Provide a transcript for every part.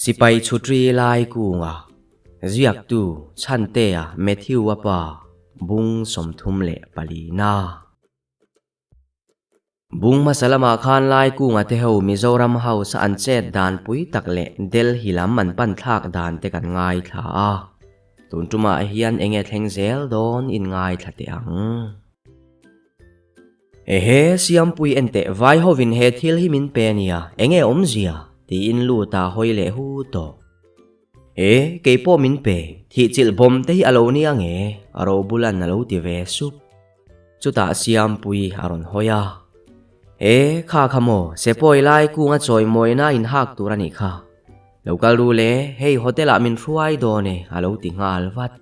Sipai chhutri lai kunga ziaktu Chhantea Matthew-a pa bung 34 na. Bung hmasa lamah khan lai kunga te ho Mizoram House a an chet dan pui tak leh Delhi lam an pan thlak dan te kan ngaithla a. Tun tumah hian enge thleng zel dawn in ngaithla teh ang. Ehe, Siampui en teh vai hovin he thil hi min pe ania, enge awmzia? tiin lut a hawi leh hu tawh. E, kei pawh min pe, thih chilh bawm te hi a lo nia nge? A ro bulan a lo ti ve sup. Chutah Siampui a rawn hawi a. E, kha kha maw, sepawi lai kunga chawimawina inhak tur a nih kha. Lo kal ru le, hei hotel ah min hruai dawn e, a lo ti nghal vat.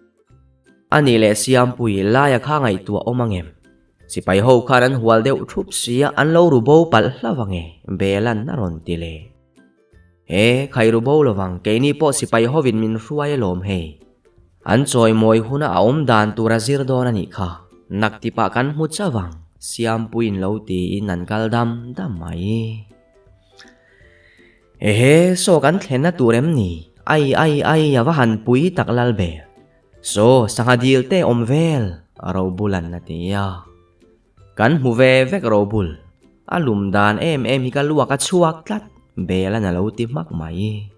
A nih leh Siampui laia kha ngaihtuah awm angem? Sipai ho khan an hual deuh thup sia, an lo ru bo palh hlauh ange, Belan a rawn ti le. He, khai ru bo lovang, keini pawh sipai hovin min hruai alawm hei. An chawimawi huna a awm dan tur a zir dawn a nih kha, nak tipah kan hmu chauh ang, Siampuiin lo tiin an kal dam dam mai. Ehe, saw kan thlenna tur em ni? Ai ai ai, a va han pui tak lal ber. Saw, sangha dil te awm vel, a robulan a ti a. Kan hmu ve vek robul. A lum dan em em hi ka luak a chhuak tlat, Belan a lo ti hmak mai.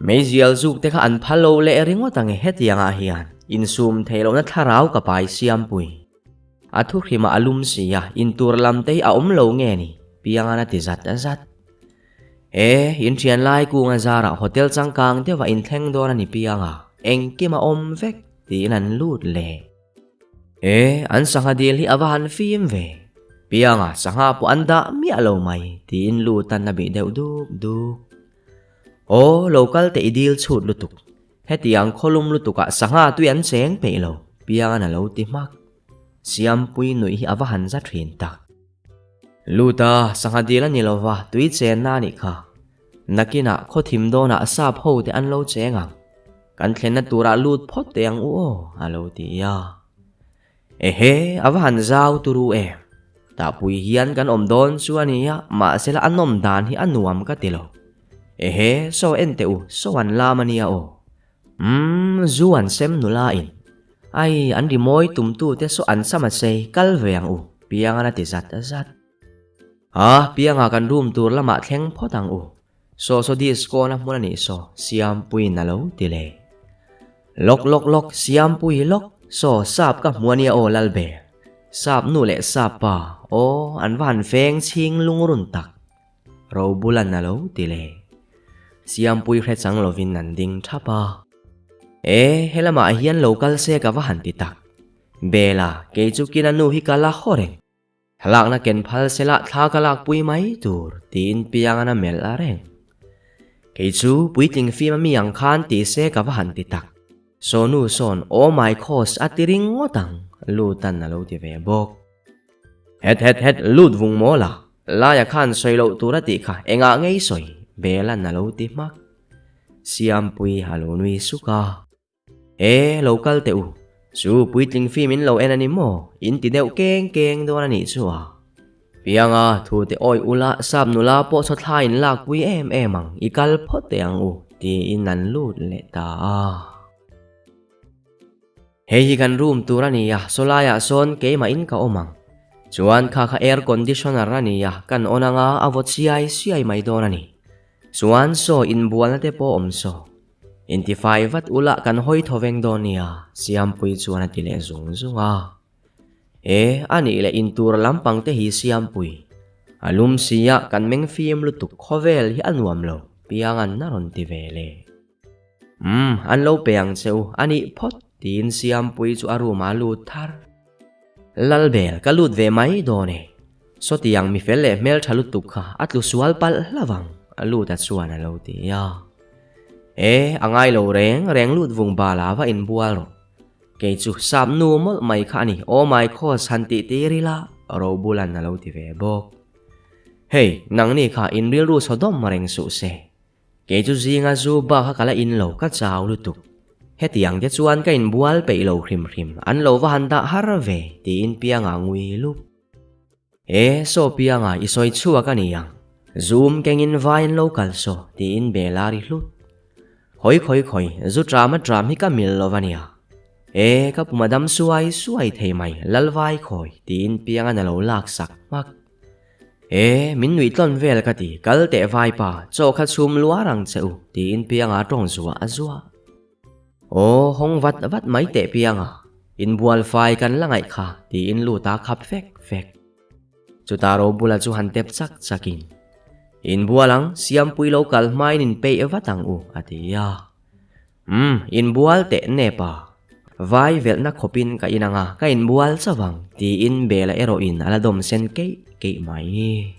Meizial zuk te kha an phal lo leh ringawt ang e hetiangah hian insum theih lohna thlarau ka pai siampui. A thu hrimah a lum si a, intur lam te hi a awm lo nge ni? Piangan a ti zat zat. E, in thian lai kunga zarah hotel changkang deuhah in thleng dawn a ni Pianga, engkim a awm vek tiin an lut leh. E, an sangha dil hi a va han fim ve. Pianga sangha pawh an dah miah lo mai tiin lutan a bih deuh duk duk. Aw, lo kal teh i dil chhut lutuk. Hetiang khawlum lutukah sangha tui an cheng peih lo, Piangan a lo ti hmak. Siampui nuih hi a va han za thin tak. Luta, sangha dil a ni lo va, tui chenna a nih kha. Nakinah khawthim dawnah sap ho te an lo cheng ang. Kan thlenna turah lut phawt teh ang u aw, a lo ti a. Ehe, a va han zau turu em. Tahpui hian kan awm dawn chu a nia, mahsela a nawm dan hi a nuam ka ti lo. Ehe, saw en teh u, saw an lam a nia aw. Umm, zu an sem nula in. Ai, an rimawi tumtu te saw an sam a sei, kal ve ang u, Piangan a ti zat zat. A, Pianga kan room tur lamah thleng phawt ang u. Saw saw disco na hmun a nih saw, Siampuiin a lo ti leh. Lawk lawk lawk, Siampui lawk, saw sap ka hmu a nia aw Lalber. Sap nu leh sap pa, aw, an va han feng chhing lungrun tak. Robulan a lo ti leh. Siampui hre chang lovin an ding thap a. E, helamah hian lo kal se ka va han ti tak. Bela, kei chu kina nu hi ka la haw reng. Thlalakna ken phal sela thla ka lakpui mai tur tiin Piangan a melh a reng. Kei chu puitling fim a mi ang khan ti se ka va han ti tak. Sawnu sawn oh my khos a ti ring ngawt ang, Lutan a lo ti ve bawk. Het het het lut vung maw la, Laia khan sawi loh tur a tih kha engah ngei sawi, Belan a lo ti hmak. Siampui a lo nui suk a. E, lo kal teh u. Chu puitling film in lo en a ni maw? In ti deuh keng keng dawn a nih chu a. Pianga, thu te awi ula, sap nula pawh chaw thla in lakpui em em ang, i kal phawt teh ang u, tiin an lut leh ta a. Hei hi kan room tur a ni a, sawlaiah sawn keimah in ka awm ang. Chuan kha kha air conditioner a ni a, kan on anga a vawt siai siai mai dawn a ni. Chuan saw inbualna te pawh awm saw. Intifai vat ula kan hawi thaw veng dawn nia, Siampui chuan a ti leh zung zung a. E, a nih leh intur lampang te hi Siampui. A lum sia kan meng fim lutuk khawvel hi a nuam lo, Piangan a rawn ti ve le. Umm, an lo pe ang che u, a nih phawt, tiin Siampui chu a room ah a lut thar. Lalbel, ka lut ve mai dawn e. Sawtiang mi fel leh hmeltha lutuk kha a tlu sual palh hlauh ang, a lut a chuan a lo ti a. E, a ngai lo reng reng lut vung bal a va inbual rawh. Kei chu sap nu mawlh mai kha a ni, oh my khos han tih tir ila, Robulan a lo ti ve bawk. Hei, nangni kha in rilru saw dawm reng suh se. Kei chu zinga zu bak a ka la in lo ka chau lutuk. Hetiang te chuan ka inbual peih lo hrim hrim, an lo va han dah har ve, tiin Pianga ngui lup. E, saw Pianga i sawi chhuak a ni ang. Zoom kengin vai an lo kal saw, tiin Bela ri hlut. Khawi khawi khawi, zu tram a tram hi ka mil lo va nia. E, ka pum a dam suai suai thei mai, Lalvai khawi, tiin pianga na lo lak sak hmak. E, min nuih tlawn vel ka ti, kal teh vaipa, chaw kha chhum luar ang che u, tiin pianga tawng zuah a zuah. Aw, hawng vat vat mai teh pianga, inbual fai kan la ngaih kha, tiin lut a khap fek fek. Chutah Robula chu han tep chak chakin, Inbual ang, Siampui lo kal hmain inpeih vat ang u, a ti a. Umm, inbual teh nep a. Vai velhna khawpin ka in ang a, ka inbual chauh ang, tiin Bela erawhin a la dawm sen keih keih mai.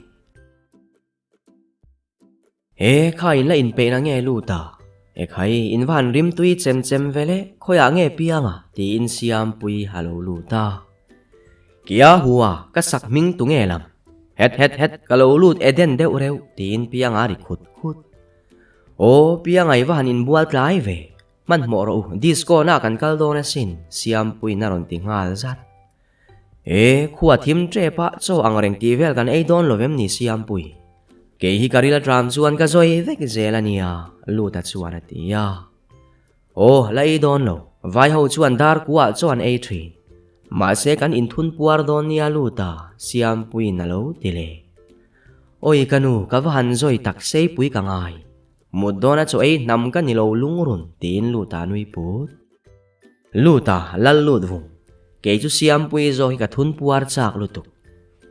He kha in la inpeihna nge lut a? Ekhai, in va han rimtui chem chem ve le, khawiah nge piang a? tiin Siampui a lo lut a. Kia hua, ka sak hming tu nge lam? Het het het, ka lo lut Eden deuh reuh, tiin piang a ri khut khut. Aw, pianga i va han inbual tlai ve. Hmanhmawh rawh u, disco na kan kal dawn asin, Siampuiin a rawn ti nghal zat. E, khua thim tep a, chaw ang reng tih vel kan ei dawn lo vem ni Siampui? Kei hi ka ril atram chuan ka zawi vek zel a nia, Luta chuan a ti a. Aw, la ei dawn lo, vai ho chuan dar kuah chaw an ei thin. Mahse kan inthun puar dawn nia Luta, Siampuiin a lo ti leh. Awi ka nu, ka va han zawi tak seipui ka ngai. Mut dawna chaw ei hnam ka ni lo lungrun, tiin Luta a nui put. Lut a, lal lut vung. Kei chu Siampui zawk hi ka thun puar chak lutuk.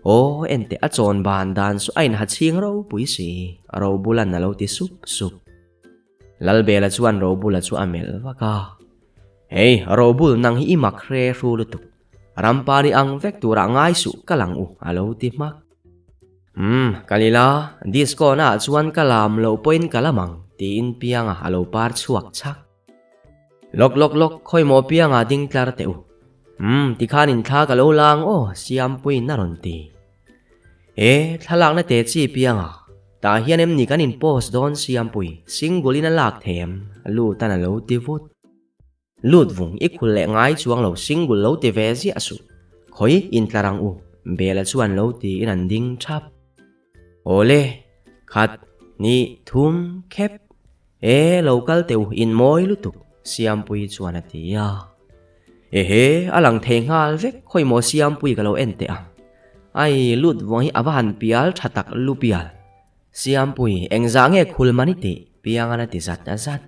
Aw, enteh a chawn ban dan chu a inha chhing ropui si, Robulan a lo ti sup sup. Lalbela chuan Robula chu a melh vak a. Hei, Robul nang hi i mak hre hru lutuk. Rampari ang vek turah ngai suh ka lang u, a lo ti hmak. Umm, kal ila, disco naah chuan ka lam loh pawhin ka lam ang, tiin Pianga a lo par chhuak chak. Lawk lawk lawk, khawi maw pianga ding tlar teh u. Umm, tikhan in thla ka lo la ang aw, Siampuiin a rawn ti. E, thlalakna teh chi pianga, tah hian em ni kan in post dawn Siampui, single in a lak thei em? Lutan a lo ti vut. Lut vung, i khul leh ngai chuang lo single lo ti ve ziah suh. Khawi, in tlar ang u, Bela chuan lo tiin an ding thap. Awle, khat, hnih, thum, khep. E, lo kal teh u, in mawi lutuk, Siampui chuan a ti a. Ehe, a lang thei nghal vek, khawi maw Siampui ka lo en teh ang. Ai, lut vuang hi a va han pial tha tak lu pial. Siampui, engzah nge khul man i tih? Piangan a ti zat zat.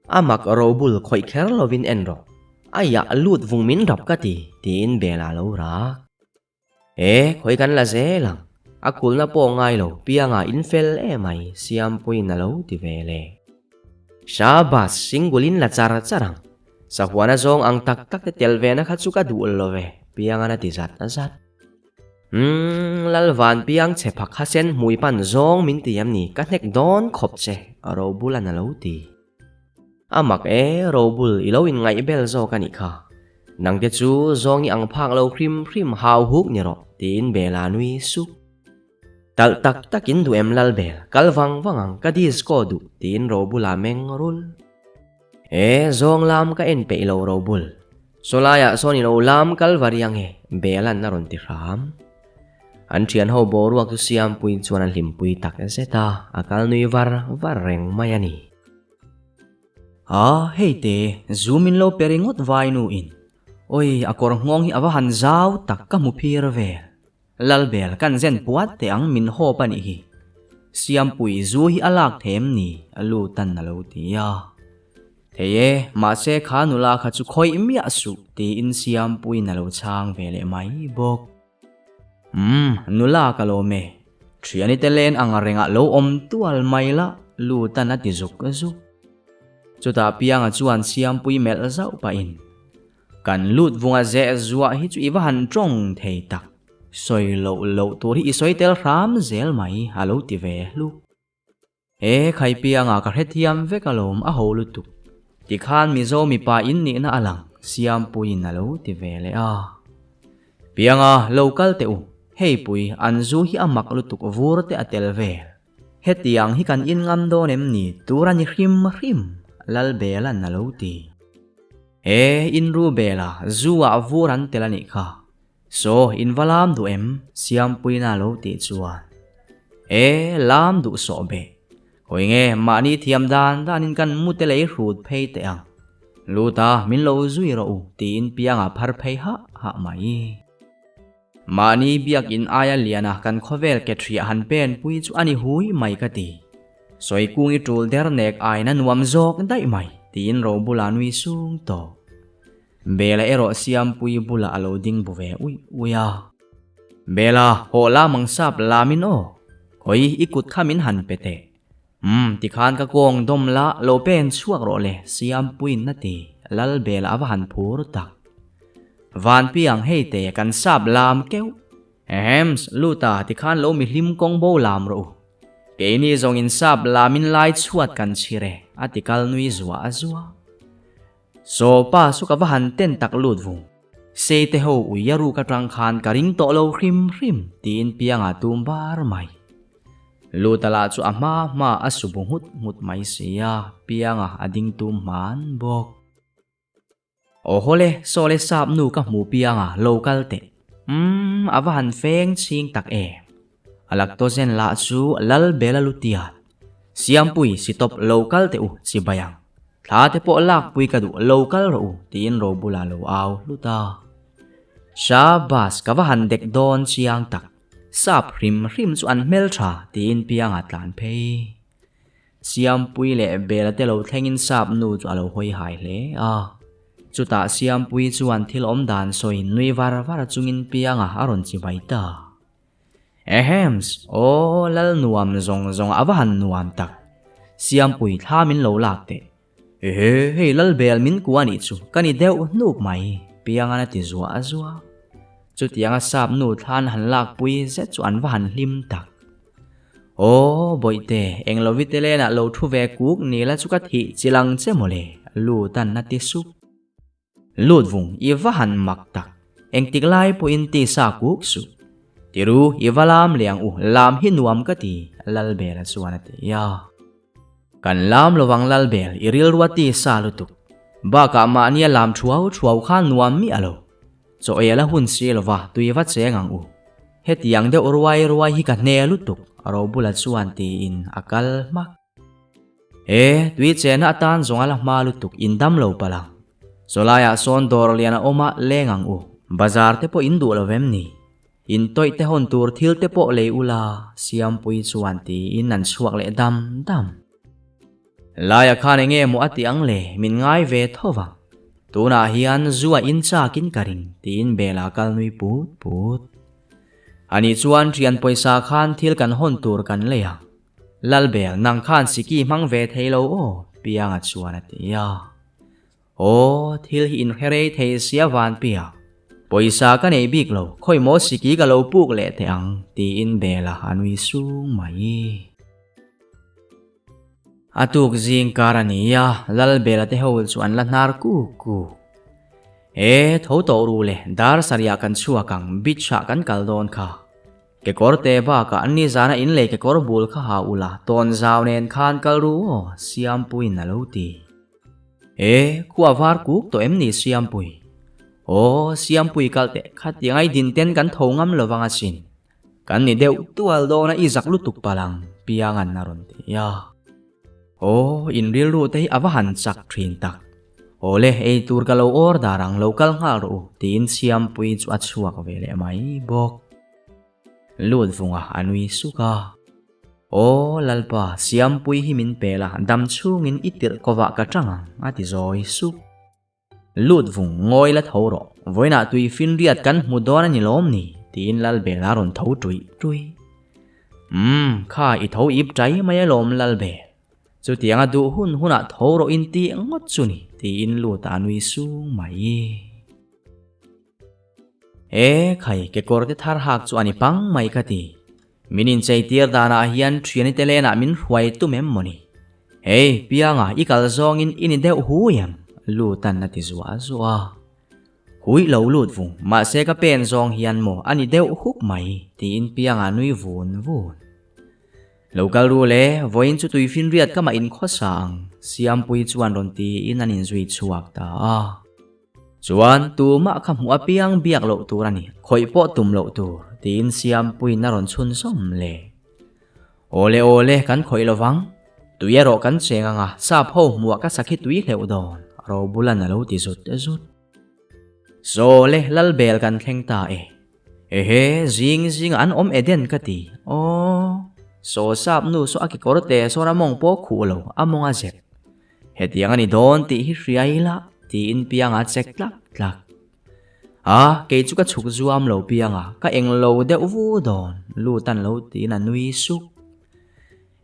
A mak robul khawih kher lovin en rawh. Aiah, lut vung min rap ka ti, tiin Bela a lo rak. E, khawi kan la zel ang. A kulna pawh ngai lo, pianga in fel emai, Siampuiin a lo ti ve le. Shabas, singulin la char char ang. Sahuana zawng ang tak tak te tel ve na kha chu ka duh lo ve, piangan a ti zat zat. Umm, Lalvan piang che phak kha sen hmui pan zawng min ti em ni, ka hnek dawn khawp che, Robulan a lo ti. A mak e, Robul, i lo inngaih bel zawk a nih kha. Nangte chu zawng i ang phak lo hrim hrim hau huk ni rawh, tiin Bela nui sup. Talh tak takin duh em Lalbel, kal vang vang ang, ka disco duh, tiin Robula meng rul. E, zawng lam ka en peih lo Robul. Sawlaiah sawn i lo lam kal va riang e, Bela'n a rawn ti hram. An thian ho boruak chu Siampui chuan a hlimpui tak zet a, a kal nui var var reng mai a ni. A, hei te, zu min lo pe ringawt vai nu in. Oi, a kawr nghawng hi a va han zau tak ka hmu phir vel. Lalbel kan zen puat teh ang min hawp a nih hi. Siampui zu hi a lak them ni, Lutan a lo ti a. Thei e, mahse kha nula kha chu khawih miah suh tiin Siampuiin a lo chhang ve leh mai bawk. Umm, nula ka lawm e. Thiani te len ang rengah lo awm tual mai la, Lutan a ti zuk zuk. Chutah Pianga chuan Siampui melh zauh pahin, Kan lut vunga zeh zuah hi chu i va han tawng thei tak. Sawi loh loh tur hi i sawi tel hram zel mai, a lo ti ve hluk. E khai pianga ka hrethiam vek alawm a ho lutuk. Tikhan Mizo mipa in nihna a lang Siampuiin a lo ti ve leh a. Pianga lo kal teh u, hei pui an zu hi a mak lutuk vur te a tel vel. Hetiang hi kan in ngam dawn em ni tur a ni hrim hrim Lalbela'n a lo ti. E in ru bela zu ah vur an tel a nih kha. Saw, in va lam duh em? Siampuina lo tih chuan, E, lam duh sawh be. Khawi nge mahni thiam dan danin kan mute lei hrut phei teh ang. Lut a, min lo zui rawh u tiin pianga phar phei hah hah mai. Mahni biakin aia liana kan khawvel ke ṭhiah han pen pui chu a ni hui mai ka ti. Sawi kung i ṭul der nek aina nuam zawk daih mai tiin ro bula nui sung tawh. Bela erawh Siampuii bulah a lo ding bu ve uih uih a. Bela, hawh la mang sap lamin aw. Khawi, i kut kha min han pe teh. Umm, tikhan ka kawng dawm la, lo pen chhuak rawh le, Siampuiin a ti. Lal Bela a va han phur tak. Vanpiang, hei te, kan sap lam keuh. Ehems, Luta, tikhan lo mi hlim kawng bo lam rawh u. Keini zawngin sap lamin lai chhuat kan chhir e, a ti kal nui zuah zuah. Saw pa chu ka va han ten tak lut vung. Sei te ho ui a ruk atang khan ka ring tawh lo hrim hrim tiin pianga tum bar mai. Luta lah chu a hma hma a su bu nghut nghut mai sia, pianga a ding tum hman bawk. Aw hawle, saw le sap nu ka hmu pianga lo kal teh. Umm, a va han feng chhing tak em. A lactogen lah chu lal bela lutiat. Siampui si tawp lo kal teh u chi bai ang. Thla te pawh lakpui ka duh lo kal rawh u tiin ro bulah lo au hlut a. Shabas ka va han dek dawn chiang tak. Sap hrim hrim chu an hmeltha tiin pianga tlan phei. Siampui leh Bela te lo thlengin sap nu chu a lo hawi hai hle a. Chutah Siampui chuan thil awm dan sawiin nui var var chungin pianga a rawn chi bai ta. Ehems, aw lal nuam zawng zawng a va han nuam tak. Siampui thla min lo lak teh. Ehe, hei lal bel min kua nih chu ka ni deuh hnuk mai, Piangan a ti zuah zuah. Chutianga sap nu thlan han lakpui zet chu an va han hlim tak. Aw, Bawihte, eng lovite lenah lo thu ve kuk ni la chu ka thih chilang che mawle, Lutan a ti sup. Lut vung i va han mak tak, engtik lai pawhin tisa kuk suh. Tiru, i va lam leh ang u, lam hi nuam ka ti, Lalbela chuan a ti a. Kan lam lovang Lalbel, i rilrua tisa lutuk. Bakah mahnia lam thuau thuau kha nuam miah lo. Chaw ei a la hun si lova, tui va cheng ang u. Hetiang deuh ruai ruai hi ka hne lutuk, Robula chuan tiin a kal hmak. E, tui chena atan zawng a la hma lutuk in dam lo palh ang. Chawlaiah sawn dawr lian a awm a, leng ang u. Bazar te pawh in duh lo vem ni? In tawih te hawn tur thil te pawh lei ula, Siampui chuan tiin an chhuak leh dam dam. Laia khan enge maw a ti ang le, min ngai ve tho vang. Tunah hian zu a in chakin ka ring, tiin Bela kal nui put put. Ani chuan thian pawisa khan thil kan hawn tur kan lei ang. Lalbel, nang khan siki hmang ve thei lo aw, Pianga chuan a ti a. Aw, thil hi inhre rei thei sia Vanpia. Pawisa ka nei bik lo, khawi maw siki ka lo puk leh teh ang, tiin Bela a nui sung mai. A tuk zing kar a ni a, Lalbela te ho chu an la hnar kuk kuk. E, tho tawh ru le, dar sarihah kan chhuak ang, beach ah kan kal dawn kha. Kekawr te bakah an ni zana in lei kekawr bul kha ha ula tawn zau nen khan kal ru aw, Siampuiin a lo ti. E, khua var kuk tawh em ni Siampui? Aw, Siampui kal teh, khatiang ai din ten kan tho ngam lovang asin. Kan ni deuh tual dawn a i zak lutuk palang, Piangan a rawn ti a. Aw, in rilru te hi a va han chak thin tak. Awle, ei tur ka lo order ang, lo kal nghal rawh u, tiin Siampuii chu a chhuak ve leh mai bawk. Lut vunga a nui suk a. Aw, Lalpa, Siampuii hi min pe la, dam chhungin i tirh kovah ka tang ang, a ti zawi sup. Lut vung, ngawi la tho rawh, vawiinah tui finriat kan hmu dawn a ni lawm ni? tiin Lalbel a rawn tho tuih tuih. Umm, kha i tho ip ṭai mai alawm Lalbel. Chutianga duh hun hunah tho rawh in tih ngawt chu ni, tiin Lut a nui sung mai. E khai, kekawr te thar hak chu a ni pang mai ka ti. Min incheitir danah hian thiani te lenah min hruai tum em mawni? Hei, Pianga, i kal zawngin i ni deuh hui em? Lutan a ti zuah zuah a. Hui lo lut vung, mahse ka pen zawng hian maw a ni deuh huk mai, tiin Pianga nui vun vun. Lo kal ru le, vawiin chu tuifinriat ka mah inkhawsa ang, Siampuii chuan rawn tiin an inzui chhuak ta a. Chuan, tumah kha hmuh apiang biak loh tur a ni, khawih pawh tum loh tur, tiin Siampuiin a rawn chhun zawm le. Awle awle, kan khawih lo vang. Tui erawh kan cheng anga sap ho hmuah ka sakhi tui hleuh dawn, Robulan a lo ti zut zut. Saw le, Lalbel kan thleng ta e. Ehe, zing zingah an awm Eden ka ti. Aw, saw sap nu saw a kekawr te sawn a mawng pawh khuh lo, a mawng a zep. Hetiang a ni dawn tih hi hria ila, tiin Pianga chek tlak tlak. A, kei chu ka chhuk zuam lo Pianga, ka eng lo deuh vu dawn, Lutan lo tiin a nui suk.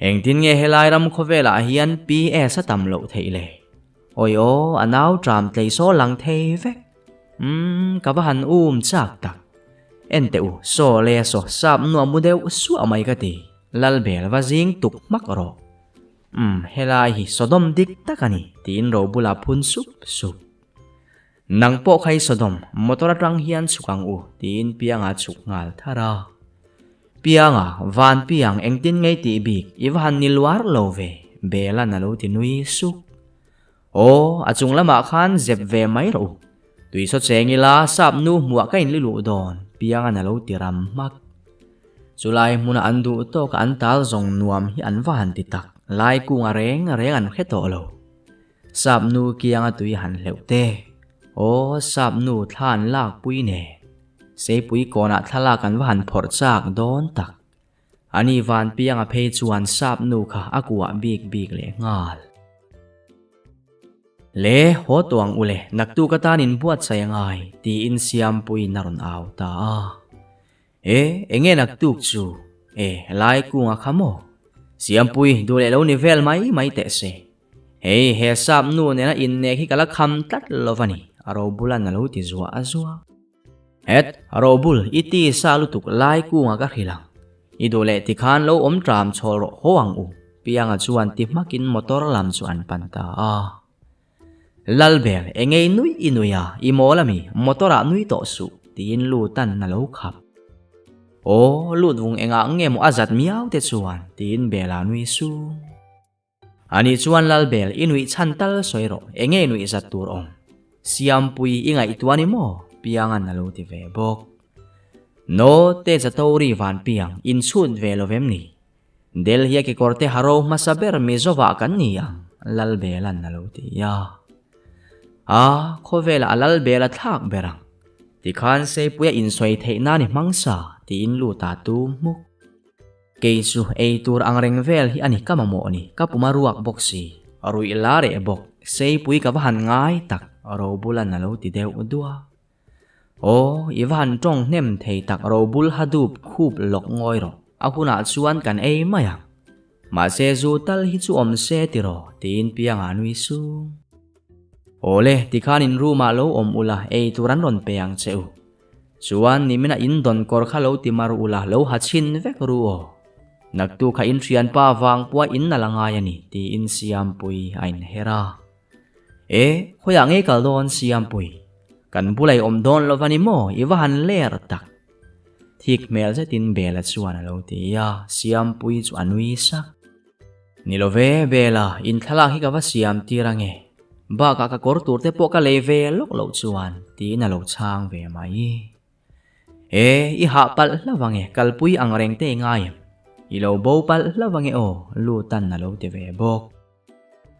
Engtin nge helai ram khawvelah hian PS a tam loh theih le? Awi aw, a nau tram tlei saw lang thei vek. Umm, ka va han um chak tak. En teh u, saw le saw sap nuam mu deuh suah mai ka ti. Lalbel va zing tuk hmak rawh. Umm, helai hi Sodom dik tak a ni, tiin ro bulah phun sup sup. Nang pawh kha i Sodom, motor atang hian chhuk ang u, tiin Pianga chhuk nghal thar a. Pianga, van Piang engtin ngei tih bik, i va han ni luar lo ve, Bela'n a lo ti nui suk. Aw, a chung lamah khan zep ve mai rawh u. Tui saw cheng ila sap nu hmuah ka inli luh dawn, Pianga'n a lo ti ram hmak. Chulai hmuna an duh tawka an tal zawng nuam hi an va han ti tak, lai kunga reng reng an hre tawh lo. Sap nu kianga tui han hleuh te. Aw, sap nu thla an lak pui nen. Seipui kawnah thlalak an va han phawrh chak dawn tak. Ani van pianga phei chuan sap nu kha a kuah bik bik leh nghal. Le, haw tuang ule, naktuk atan inbuatsaih a ngai, tiin Siampuiin a rawn au ta a. E, enge naktuk chu? E, lai kunga kha maw? Siampui, duh leh lo ni vel mai mai teh se. Hei, he sap nu nena innek hi ka la kham tlat lo va ni, a robulan a lo ti zuah a zuah. Het, robul, i ti sa lutuk lai kunga ka hrilh ang. I duh leh tikhan lo awm tram chhawl rawh haw ang u, Pianga chuan ti hmakin motor lam chu an pan ta a. Lalbel, engei nui i nui a, i mawl ami, motor ah nui tawh suh, tiin Lutan a lo khap. Aw, lut vung engah nge maw a zat miau te chuan, tiin Bela nui su. Ani chuan Lalbel, i nuih chhan tal sawi rawh, enge nuih zat tur awm? Siampui i ngaihtuah ni maw? Piangan a lo ti ve bawk. No, te Zatori van piang, inchhut ve lo vem ni? Delhi a kekawrte haro hmasa ber Mizovah kan ni ang, Lalbela'n a lo ti a. A, khawvelah a Lalbela thlak ber ang. Tikhan Seipuia insawi theih nan i hmang sa, tiin lut a tum hmuk. Kei chu ei tur ang reng vel hi a ni ka mamawh ni, ka pum a ruak bawk si, ruih la reh bawk, Seipui ka va han ngai tak, Robula'n a lo ti deuh duah. Aw, i va han tawng hnem thei tak robul ha dup khup lawk ngawi rawh, a hunah chuan kan ei mai ang. Mahse zu tal hi chu awm se tiraw, tiin Pianga nui sung. Awle, tikhan in room ah lo awm ula, ei tur an rawn pe ang che u. Chuan nimina in dawn kawr kha lo ti mar ula, lo ha chhin vek ru aw. Naktu kha in thianpa vang pawh in nal a ngai a ni, tiin Siampui a inher a. E, khawiah ngei kal dawn Siampui? Kan bulai awm dawn lo va ni maw, i va han ler tak. Thik hmel zetin Bela chuan a lo ti a, Siampui chu a nui sak. Ni lo ve, Bela, in thlalak hi ka va siam tir ange. Bakah ka kawr tur te pawh ka lei ve lawk loh chuan, tiin a lo chhang ve mai. E, i hah palh hlauh ange, kalpui ang reng te i ngai em? I lo bo palh hlauh ange aw, Lutan a lo ti ve bawk.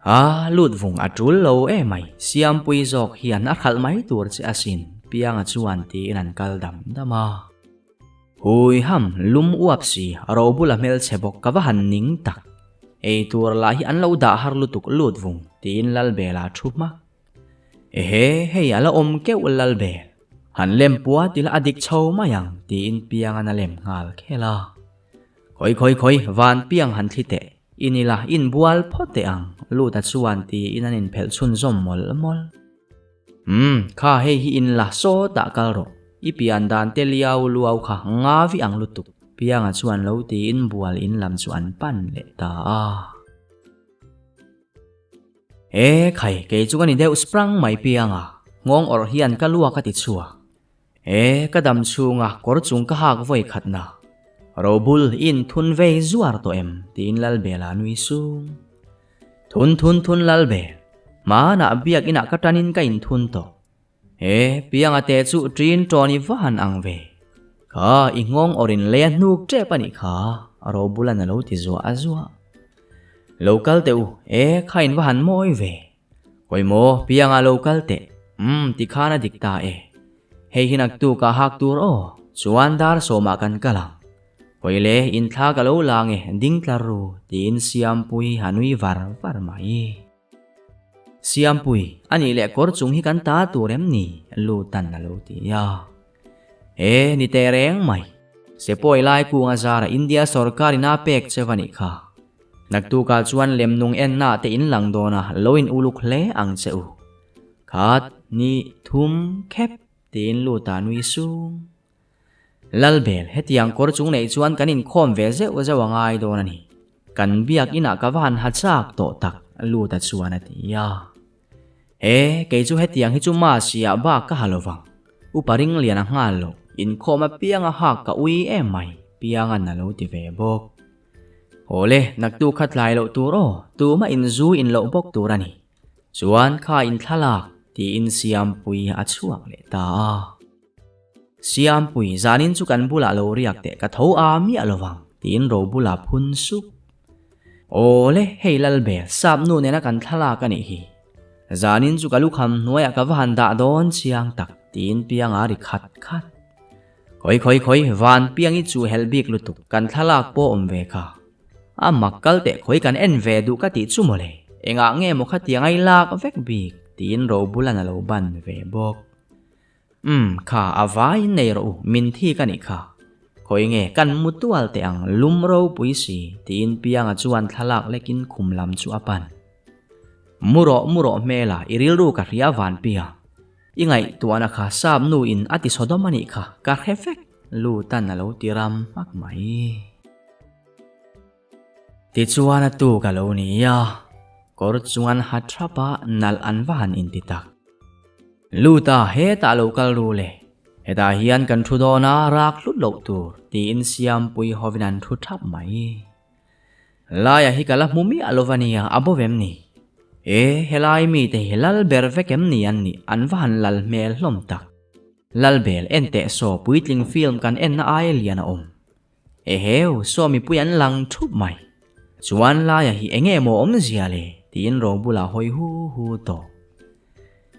A lut vung a tul lo e mai, Siampui zawk hian a hralh mai tur che asin, Pianga chuan tiin an kal dam dam a. Hui ham, lum uap si, ro bula hmelchhe bawk ka va han ning tak. Ei tur lah hi an lo dah har lutuk lut vung, tiin Lalbela thu hmak. Ehe, hei a la awm keuh Lalbel. Han lem puat ila a dik chho mai ang, tiin Pianga'n a lem nghal khel a. Khawi khawi khawi, van piang han thli teh. In ila inbual phawt teh ang, Luta chuan tiin an inphelh chhunzawm mawlh mawlh. Umm, kha hei hi in la sawtah kal rawh, i pian dan te liau luau kha ngavi ang lutuk, Pianga chuan lo tiin bual in lam chu an pan leh ta a. E khai, kei chu ka ni deuh sprang mai Pianga, nghawng awrh hian ka luak a ti chhuak. E, ka dam chhunga kawr chung ka hak vawi khatna. Robul in thun vei zuar tawh em? tiin Lalbela nui sung. Thun thun thun Lalbel, hmanah biak inah ka tanin ka inthun tawh. E, pianga te chu ṭin ṭawn i va han ang ve. Kha, i nghawng awrin lei a hnuk ṭep a nih kha, Robulan a lo ti zuah zuah. Lo kal teh u, e kha in va han mawi ve. Kawi maw, pianga lo kal teh. Umm, tikhan a dik ta e. Hei hi naktuk ah hak tur aw, chuan dar sawmah kan kal ang. Kawi le, in thla ka lo la nge, ding tlar ru, tiin Siampui a nui var var mai. Siampui, a nih leh kawr chung hi kan ta tur em ni? Lutan a lo ti a. E, ni teh reng mai. Sepawi lai kung a zara India sorkar in a pek che va nih kha. Naktukah chuan lem nung enna te in lang dawn a, lo in uluk hle ang che u. Khat, ni, thum, khep tiin lut a nui sung. Lalbel, hetiang kawr chung neih chuan kan inkhawm ve zeuh zeuh a ngai dawn a ni. Kan biak inah ka va han ha chak tawh tak, Luta chuan a ti a. E, kei chu hetiang hi chu Masi-ah bak ka ha lo vang. Upa Ringlian a nghal lo, inkhawm apianga hak ka ui em mai, Piangan a lo ti ve bawk. Awle, naktuk kha tlai loh tur aw, tumah inzu in loh bawk tur a ni. Chuan kha inthlalak, tiin Siampui a chhuak leh ta a. Siampui, zanin chu kan bulah lo riak teh ka tho a miah lo vang, tiin ro bulah phun sup. Awle, hei Lalbel, sap nu nena kan thlalak a nih hi. Zanin chu ka lukham hnuaiah ka va han dah dawn chiang tak, tiin pianga ri khat khat. Khawi khawi khawi, van piang i chu helh bik lutuk, kan thlalak pawh awm ve kha. A mak kal teh khawi kan en ve duh ka tih chu mawle, engah nge maw khatiang ai lak vek bik, tiin ro bulan a lo ban ve bawk. Umm, kha a vaiin nei rawh u, min thik a nih kha. Khawi nge, kan mu tual teh ang, lum ropui si, tiin Pianga chuan thlalak lekin khum lam chu a pan. Mu rawh, mu rawh hmela, i rilru ka hria van Piang. I ngaihtuahna kha sap nu in a ti sawdawm a nih kha, ka hre vek, Lutan a lo ti ram hmak mai. Tichuan a tuk a lo ni a, kawr chuan ha thap a nalh an va han inti tak. Luta hetah lo kal ru le, hetah hian kan thu dawn a rak hlut loh tur tiin Siampui hovin an thu thap mai. Laia hi ka la hmu miah lo va nia, a bo vem ni? E, helai mite hi lal ber vek em ni an nih, an va han lal hmel hlawm tak. Lalbel en teh saw puitling film kan enna aia lian a awm. Eheu, saw mipui an lang thup mai. Chuan laia hi enge maw awmzia le? tiin ro bulah hawi hu hu tawh.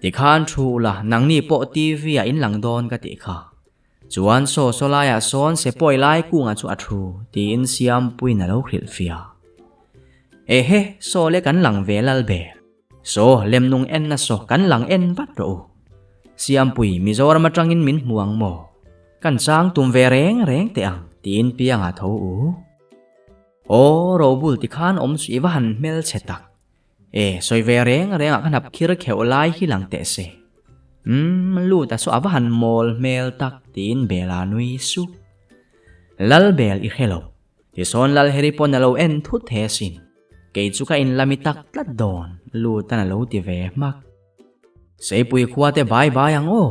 Tikhan thu ula, nangni pawh TV ah in lang dawn ka tih kha. Chuan saw saw laiah sawn sepawi lai kunga chu a thu, tiin Siampuiin a lo hrilh fiah. Ehe, saw le kan lang ve lal ber. Saw, lemnung enna saw kan lang en vat rawh u. Siampui, Mizoram atangin min hmu ang maw? Kan chang tum ve reng reng teh ang, tiin Pianga tho u. Aw, Robul tikhan awm chu i va han hmel che tak. E, sawi ve reng rengah ka hnap khir kheuh lai hi lang teh se. Umm, lut a saw a va han mawl hmel tak, tiin Bela nui sup. Lalbel i hre lo. Tisawn Lalheri pawn a lo en thut he sin. Kei chu ka inlami tak tlat dawn, Lutan a lo ti ve hmak. Seipui khua te bai bai ang aw.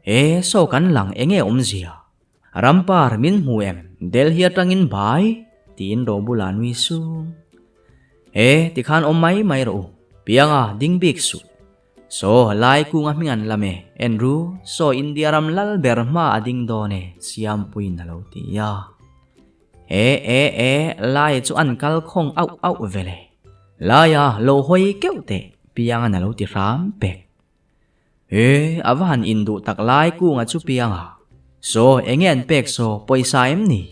E, saw kan lang enge awmzia? Rampar min hmu em? Delhi atangin bai? Tiin Robula nui sung. E, tikhan awm mai mai rawh u. Pianga, ding bik suh. Saw, lai kunga hming an lam e. En ru, saw India ram lal ber hma a ding dawn e, Siampuiin a lo ti a. E e e, Laia chu an kal khawng auh auh vele. Laia, lo hawi keuh teh, Pianga'n a lo ti hram pek. E, a va han induh tak lai kunga chu Pianga. Saw, enge an pek saw, pawisa em ni?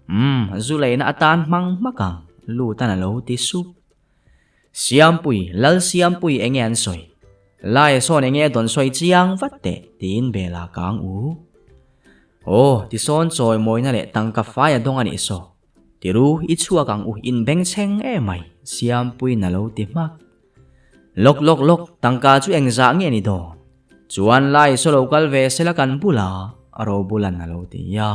Umm, zu leina atan hmang hmak ang, Lutan a lo ti sup. Siampui, Lal Siampui enge an sawi? Laia sawn enge dawn sawi chiang vat teh, tiin Bela kang u. Aw, tisawn chawi mawina leh tangka fai a dawng a nih saw. Tiru, i chhuak ang u, in bengchheng em mai, Siampuiin a lo ti hmak. Lawk lawk lawk, tangka chu engzah nge ni dawn? Chuan lai saw lo kal ve sela kan bula, Robulan a lo ti a.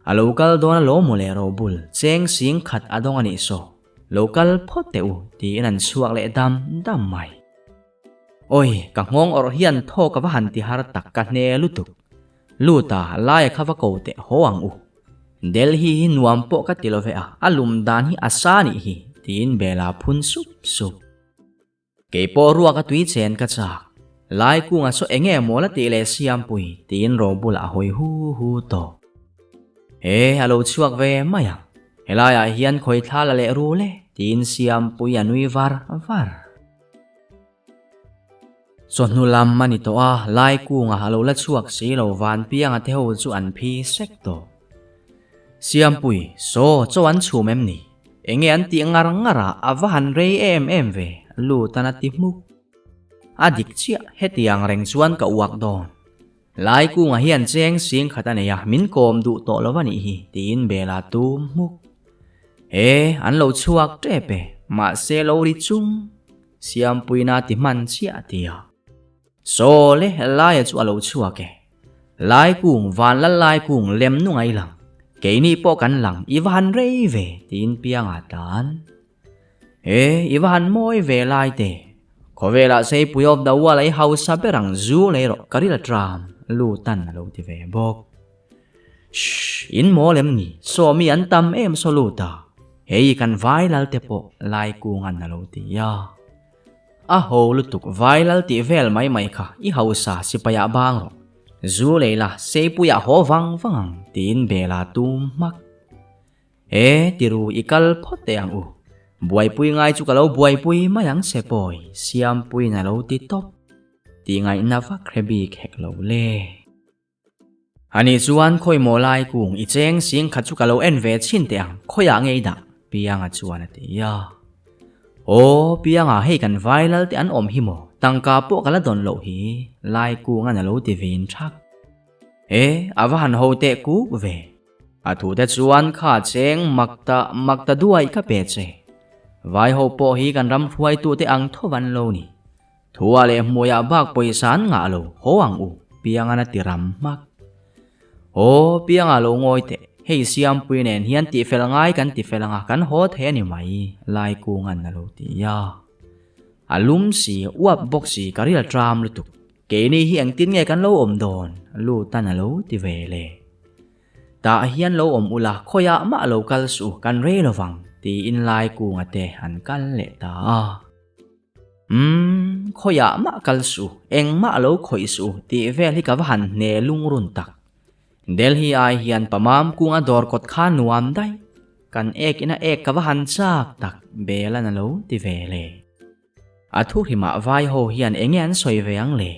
A lo kal dawn alawm mawle Robul, cheng sing khat a dawng a nih saw. Lo kal phawt teh u, tiin an chhuak leh dam dam mai. Awi, ka nghawng awrh hian thaw ka va han ti har tak ka hne lutuk. Luta, laia kha va ko teh haw ang u. Delhi hi nuam pawh ka ti lo ve a, a lum dan hi a sa nih hi, tiin Bela phun sup sup. Kei pawh ruak a tui chen ka chak. Lai kunga saw enge maw la tih leh Siampui, tiin ro bulah a hawi hu hu tawh. He, a lo chhuak ve mai ang. Helaiah hian khawi thla la leh ru le, tiin Siampuii a nui var var. Chawhnu lam a ni tawh a, Laikunga a lo la chhuak si lo Vanpianga te ho chu an phi sek tawh. Siampui, Saw, chaw an chhum em ni? Enge an tih ngar ngar a, a va han rei em em ve, Lutan a ti hmuk. A dik chiah, hetiang reng chuan ka uak dawn. Laikunga hian cheng sing khat a nei a, min kawm duh tawh lo a nih hi, tiin Bela tum hmuk. E, an lo chhuak tep e, mahse lo ri chung. Siampuina ti hman chiah ti a. Saw le, Laia chu a lo chhuak e. Laikung, Vanlal Laikung lem nu ngai lang. Keini pawh kan lang, i va han rei ve, tiin Pianga tan. E, i va han mawi ve lai te. Khawvelah Seipui of the World a i hausa ber ang zu lei rawh ka ril a tram, Lutan a lo ti ve bawk. Shh, in mawl em ni? Saw mi an tam em saw Luta. Hei kan vai lal te pawh Laikungan a lo ti a. A ho lutuk vai lal tih vel mai mai kha i hausa sipaiah bang rawh. Zu lei la Seipuiah haw vang vang ang tiin Bela tum hmak. E, tiru i kal phawt teh ang u. Buaipui ngai chu ka lo buaipui mai ang se pawi, Siampuiin a lo ti tawp. Tih ngaihna vak hre bik hek lo le. Ani chuan khawi maw lai kung i cheng sing khat chu ka lo en ve chhin teh ang, khawiah nge i dah? Pianga chuan a ti a. Aw, Pianga hei kan vai lal te an awm hi maw, tangka pawh ka la dawn loh hi, lai kungan a lo ti vin thak. E, a va han ho teh kuk ve. A thute chuan kha cheng mak ta mak ta duai ka pe che. Vai ho pawh hi kan ram hruaitute ang tho van lo ni. Thua leh hmuiah bak pawisa an ngah lo, haw ang u, Piangan a ti ram hmak. Aw, Pianga lo ngawi teh, hei Siampui nen hian tihfel ngai kan tifel anga kan haw thei a ni mai, Laikungan a lo ti a. A lum si, uap bawk si, ka ril tram lutuk. Keini hi engtin nge kan lo awm dawn? Lutan a lo ti ve le. Tah hian lo awm ula, khawiah mah lo kal suh, kan rei lovang, tiin Laikunga te an kal leh ta a. Umm, khawiah mah kal suh, engmah lo khawih suh tih vel hi ka va han hne lungrun tak. Delhi ai hian pamam kunga dawr kawt kha nuam daih. Kan ek ina ek ka va han chak tak, Belan a lo ti ve le. A thu hrimah vai ho hian enge an sawi ve ang le?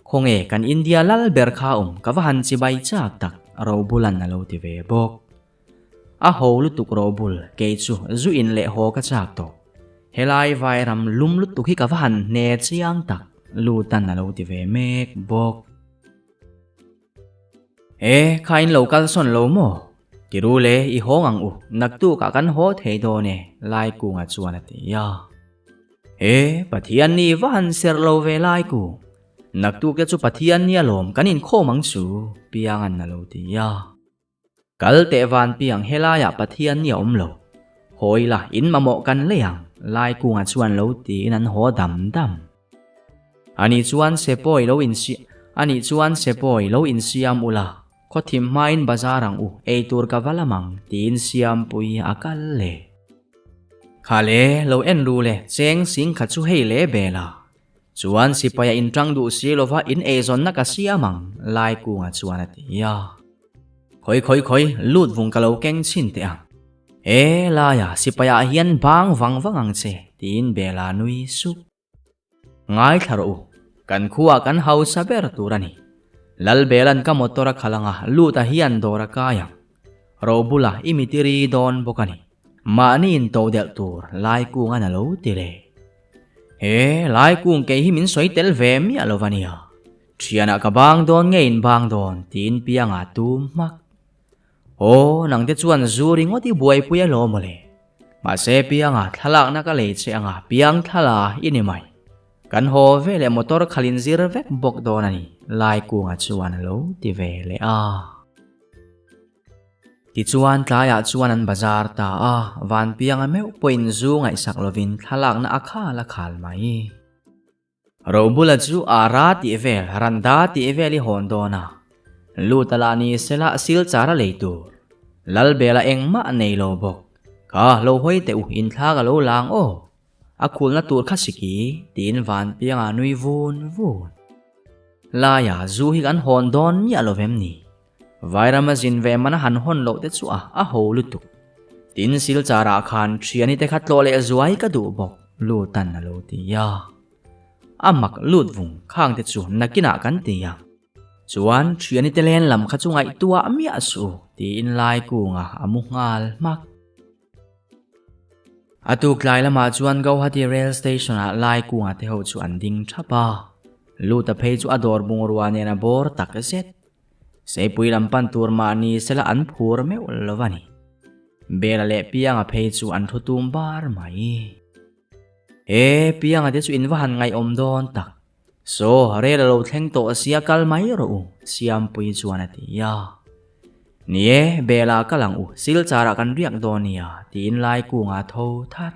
Khawnge kan India lal ber kha awm ka va han chibai chak tak Robulan a lo ti ve bawk. A ho lutuk Robul kei chu zu in leh haw ka chak tawh. Helai vai ram lum lutuk hi ka va han hne chiang tak Lutan a lo ti ve mek bawk. E, kha in lo kal sawn lo maw? Ti ru le, i hawng ang u, naktukah kan haw thei dawn e, Laikunga chuan a ti a. E, Pathian ni va han serh lo ve Laikung, naktuk te chu Pathian ni alawm kan inkhawm ang chu, Piangan a lo ti a. Kal teh van piang helaiah Pathian ni a awm lo. Haw ila, in mamawh kan lei ang, Laikunga chuan lo tiin an haw dam dam. Ani chuan Sepawi lo insi Ani chuan Sepawi lo insiam ula, khaw thim hmain bazar ang u, eitur ka va lam ang, tiin Siampuii a kal le. Kha le, lo en ru le, cheng sing kha chu hei le bel a. Chuan sipai a inṭang duh si lova in eizawnna ka siam ang, Laikunga chuan a ti a. Khawi khawi khawi, lut vung ka lo keng chhin teh ang. E, Laia, sipaiah hian bang vang vang ang che, tiin Bela nui sup. Ngaithla rawh u, kan khuaah kan hausa ber tur a ni. Lalbela'n ka motor a khalh anga lut a hian dawr a kai ang. Robula i mitiri dawn bawk a ni. Mahni intodelh tur Laikunga'n a lo ti le. He Laikung kei hi min sawi tel ve miah lo va nia. Thianah ka bang dawn nge in bang dawn tiin Pianga tum hmak. Aw, nangte chuan zu ringawt i buaipui alawm mawle. Mahse Pianga thlalakna ka lei che anga Piang thlala i ni mai. Kan haw ve leh motor khalh in zir vek bawk dawn a ni, Laikunga chuan a lo ti ve leh a. Tichuan tlaiah chuan an bazar ta a, Vanpianga meuh pawhin zu ngaihsak lovin thlalakna a khal a khal mai. Robula chu a ra tih vel, randa tih vel i hawn dawn a, lut a lah ni sela silchar a lei tur. Lalbela engmah a nei lo bawk. Kha lo hawi teh u, inthlak a lo lang aw. A khulna tur kha siki, tiin Vanpianga nui vun vun. Laia zu hi kan hawn dawn miah lo vem ni? Vairama zin ve mana han hawn loh te chu a a ho lutuk. Tin Silchar ah khan thiani te kha tlawh leh zuai ka duh bawk Lutan a lo ti a. A mak lut vung khang te chu nakinah kan ti ang. Chuan thiani te len lam kha chu ngaihtuah miah suh tiin lai kungah a mu nghal hmak. A tuk tlai lamah chuan Gauhati Rail Station ah lai kungah te ho chu an ding thap a. Luta phei chu a dawr bungrua nen a bawr tak zet. Seipui lam pan tur mahni sela an phur meuh lo a ni. Bela leh Pianga phei chu an thu tum bar mai. He Pianga te chu in va han ngaihawm dawn tak. Saw, rel a lo thleng tawh sia kal mai rawh u, Siampui chuan a ti a. Ni e, Bela kal ang u, Silchar ah kan riak dawn nia, tiin Laikunga a tho thar.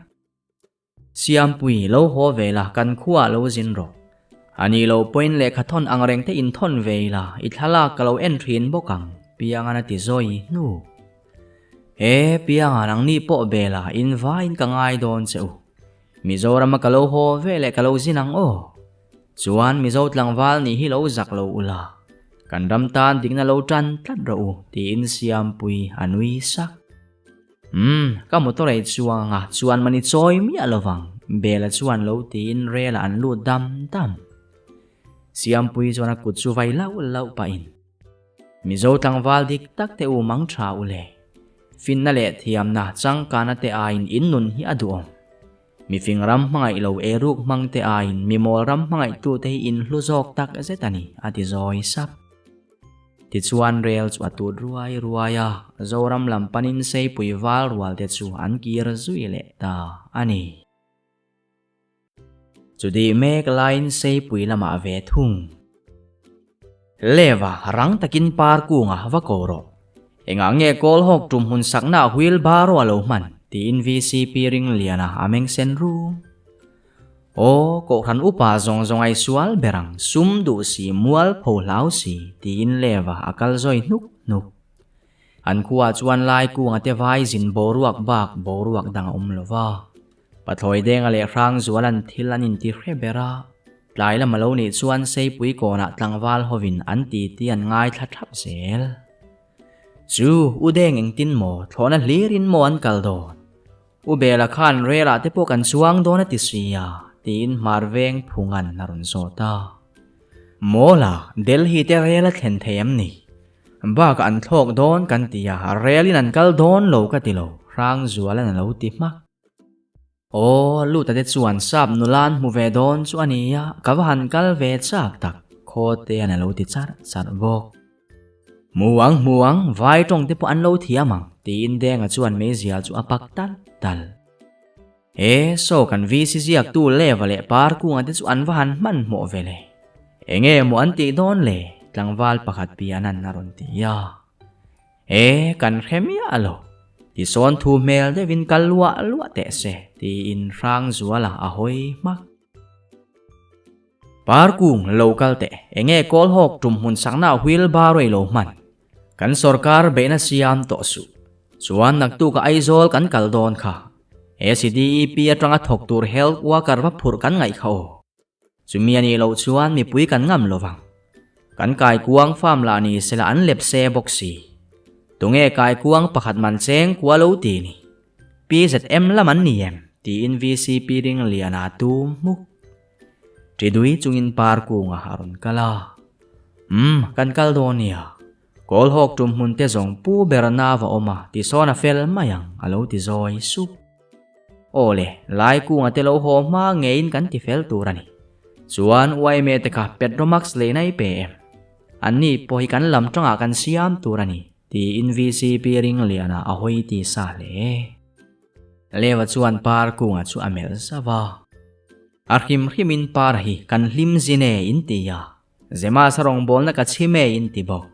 Siampui, lo haw ve la, kan khuaah lo zin rawh. A nih loh pawhin lehkha thawn ang reng te in thawn ve ila, i thlalak ka lo en thin bawk ang, Piangan a ti zawi hnu. He, Pianga nangni pawh Bela, in vaiin ka ngai dawn che u. Mizorama ka lo haw ve leh ka lo zin ang aw. Chuan Mizo tlangval nih hi lo zak lo ula, kan ram tan dikna lo tan tlat rawh u tiin Siampui a nui sak. Umm, ka motor ei chuang anga chuan mani chawi miah lovang, Bela chuan lo tiin rel ah an lut dam dam. Siampui chuan a kut chu vai lauh lauh pahin. Mizo tlangval dik tak te u mang tha u le. Finna leh thiamna changkana te aiin in nun hi a duhawm. Mifing ram hmangaih lo eruk hmang te aiin mi mawl ram hmangaihtu te hi in hlu zawk tak zet a ni, a ti zawi sap. Tichuan rel chu a tut ruai ruai a, Zoram lam panin Seipui val rual te chu an kir zui leh ta a ni. Chutih mek laiin Seipui lamah ve thung. Leva rang takin par kungah va ko rawh. Engah nge kawl hawk tum hmun sakna wheel barrow a lo hman? tiin VCP Ringliana a meng sen rum. Aw, Kohhran upa zawng zawng ai sual ber ang, sum duh si, mual pho hlau si, tiin Leva a kal zawi hnuk hnuk. An khuaah chuan lai kunga te vai zin boruak bak boruak dang a awm lo va. Pathlawi Denga leh Hrangzuala'n thil an inti hre ber a, tlai lam a lo nih chuan Seipui kawnah tlangval hovin an titi an ngaithla thap zel. Chu, U Deng engtin maw, thlawhna hlirin maw an kal dawn? U Bela khan relah te pawh kan chuang dawn a ti si a, tiin hmar veng phunga'n a rawn zawt a. Mawla, Delhi te rel a thlen thei em ni? Bakah an thlawk dawn kan ti a, relin an kal dawn lo ka ti lo, Hrangzuala'n a lo ti hmak. Aw, Luta te chuan sap nula an hmu ve dawn chu a nia, ka va han kal ve chak tak, Khawtea'n a lo ti charh charh bawk. Hmu ang, hmu ang, vai tawng te pawh an lo thiam ang, tiin Denga chuan meizial chu a pak tal tal. E, saw kan VC ziaktu Leva leh Parkunga te chu an va han hmanhmawh ve le. Enge maw an tih dawn le? Tlangval pakhat pianan a rawn ti a. E, kan hre miah lo. Tisawn thu hmel deuhin kal luah luah teh se, tiin Hrangzuala a hawi hmak. Parkung, lo kal teh. Enge kawl hawk tum hmun sakna wheel barrow i lo hman? Kan sorkar beihna siam tawh suh. Chuan naktuka Aizawl kan kal dawn kha. ACDEP atanga thawk tur health worker va phurh kan ngaih kha aw. Chumi a nih loh chuan mipui kan ngam lo vang. Kan kaikuang farm lah ni sela an lep se bawk si. Tunge kaikuang pakhat man cheng kua lo ti ni? PZM lam an ni em? tiin VCP Ringliana tum hmuk. Ṭidui chungin par kungah a rawn kal a. Umm, kan kal dawn nia. Kawl hawk tum hmun te zawng pu ber na va awm a, tisawn a fel mai ang, a lo ti zawi sup. Aw le, lai kunga te lo haw hma ngeiin kan ti fel tur a ni. Chuan YMA te kha Petromax lehna i pe em? Anni pawh hi kan lam tangah kan siam tur a ni, tiin VCP Ringliana a hawi ti sa hle. Leva chuan par kunga chu a melh zauh a. A hrim hrimin par hi kan hlim zin e in ti a. Zema sarawngbawlna ka chhim e in ti bawk.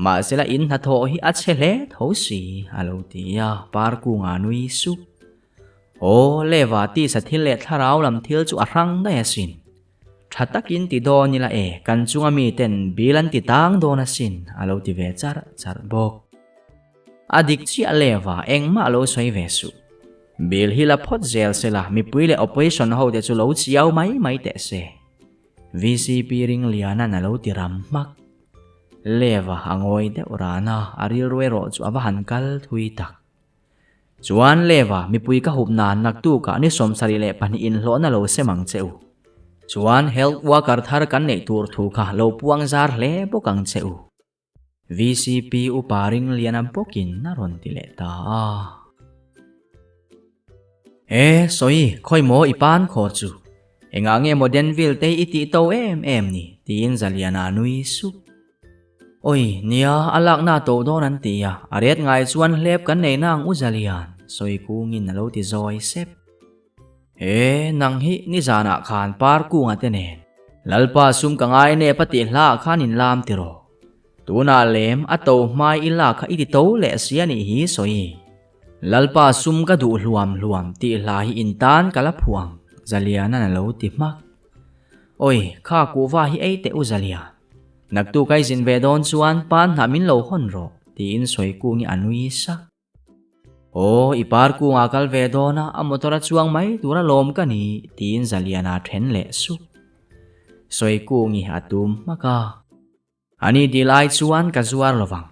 Mahsela in hnathawh hi a chhe hle tho si, a lo ti a, par kunga nui sup. Aw, Leva tisa thil leh thlarau lam thil chu a hrang daih asin. Tha takin ti dawn ila e, kan chunga miten bil an ti tang dawn asin, a lo ti ve charh charh bawk. A dik chiah Leva, engmah lo sawi ve suh. Bil hi la phawt zel sela, mipui leh opposition ho te chu lo chiau mai mai teh se. VCP Ringliana'n a lo ti ram hmak. Leva a ngawi deuh ran a, a rilru erawh chu a va han kal thui tak. Chuan Leva mipui ka hup nan naktukah ni 72 inhlawhna lo sem ang che u. Chuan health worker thar kan neih tur thu kha lo puang zar hle bawk ang che u. Vcp upa Ringliana bawkin a rawn ti leh ta a. E, sawi, khawi maw i pan khaw chu? Engah nge maw Denville te i tih to em em ni? tiin Zaliana a nui sup. Oi, nia, a lakna a to dawn an ti a, a ret ngai chuan hlep kan nei na ang u Zalian, sawi kungin a lo ti zawi sep. He, nang hi nizanah khan par kunga te nen Lalpa sum ka ngai nep a tih hlaah khan in lam tiraw. Tunah lem a to hmai i lak kha i ti to leh si a nih hi sawi. Lalpa sum ka duh hluam hluam tih hla hi in tan ka la phuah ang, Zaliana'n a lo ti hmak. Oi, kha kuhva hi ei teh u Zalian. Naktuk a i zin ve dawn chuan pan hnah min lo hawn rawh, tiin sawi kung hi a nui sak. Aw, i par kungah kal ve dawn a, a motor a chuang mai tur a lawm ka ni, tiin Zaliana then leh sup. Sawi kung hi a tum hmak a. Ani dil ai chuan ka zuar lo vang.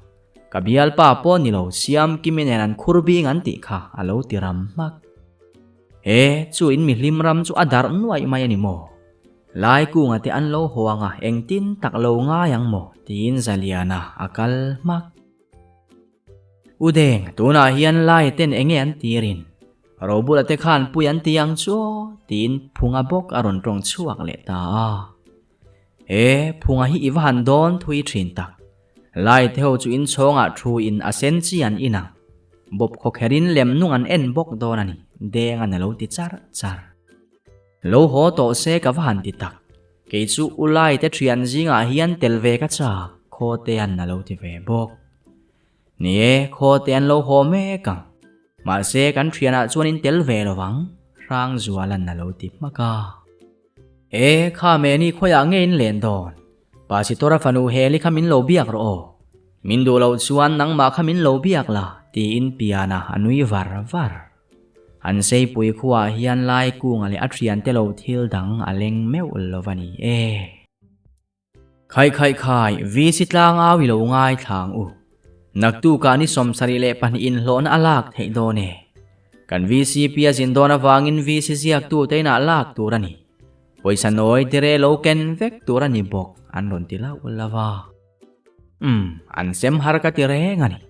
Ka bialpa pawh ni lo, Siam Kimi nen an khur bing an tih kha a lo ti ram hmak. He, chu in mihlim ram chu a darh nuaih mai a ni maw? Lai kunga te an lo haw ang a, engtin tak lo ngai ang maw? tiin Zaliana a kal hmak. U Deng, tunah hian Lai ten enge an tirin? Robula te khan pui an ti ang chu aw, tiin Phunga bawk a rawn tawng chhuak leh ta a. E, Phunga hi i va han dawn thui thin tak. Lai te ho chu inchhawngah thu in a sen chi an in ang. Bawp khawkherin lem nung an en bawk dawn a ni, Deng an a lo ti char char. Lo haw tawh se ka va han ti tak. Kei chu U Lai te thian zingah hian tel ve ka chak, Khawtean a lo ti ve bawk. Ni e, Khawte an lo haw mek ang. Mahse kan thianah chuan in tel ve lo vang, Hrangzualan a lo ti hmak a. E, kha Meni khawiah nge in len dawn? Pasitora fanu Heli kha min lo biak rawh aw. Min duh loh chuan nangmah kha min lo biak la, tiin Piana a nui var var. An seipui khuaah hian lai kunga leh a thiante lo thil dang a leng meuh lo va ni e. Khai khai khai, VC tlang au i lo ngai thlang u. Naktukah ni 72 inhlawhna a lak theih dawn e. Kan VCP a zin dawn avangin VC ziaktu te inah lak tur a ni. Pawisa nawi dire lo ken vek tur a ni bawk an rawn ti lauh lauh a. Umm, an sem har ka ti reng a ni.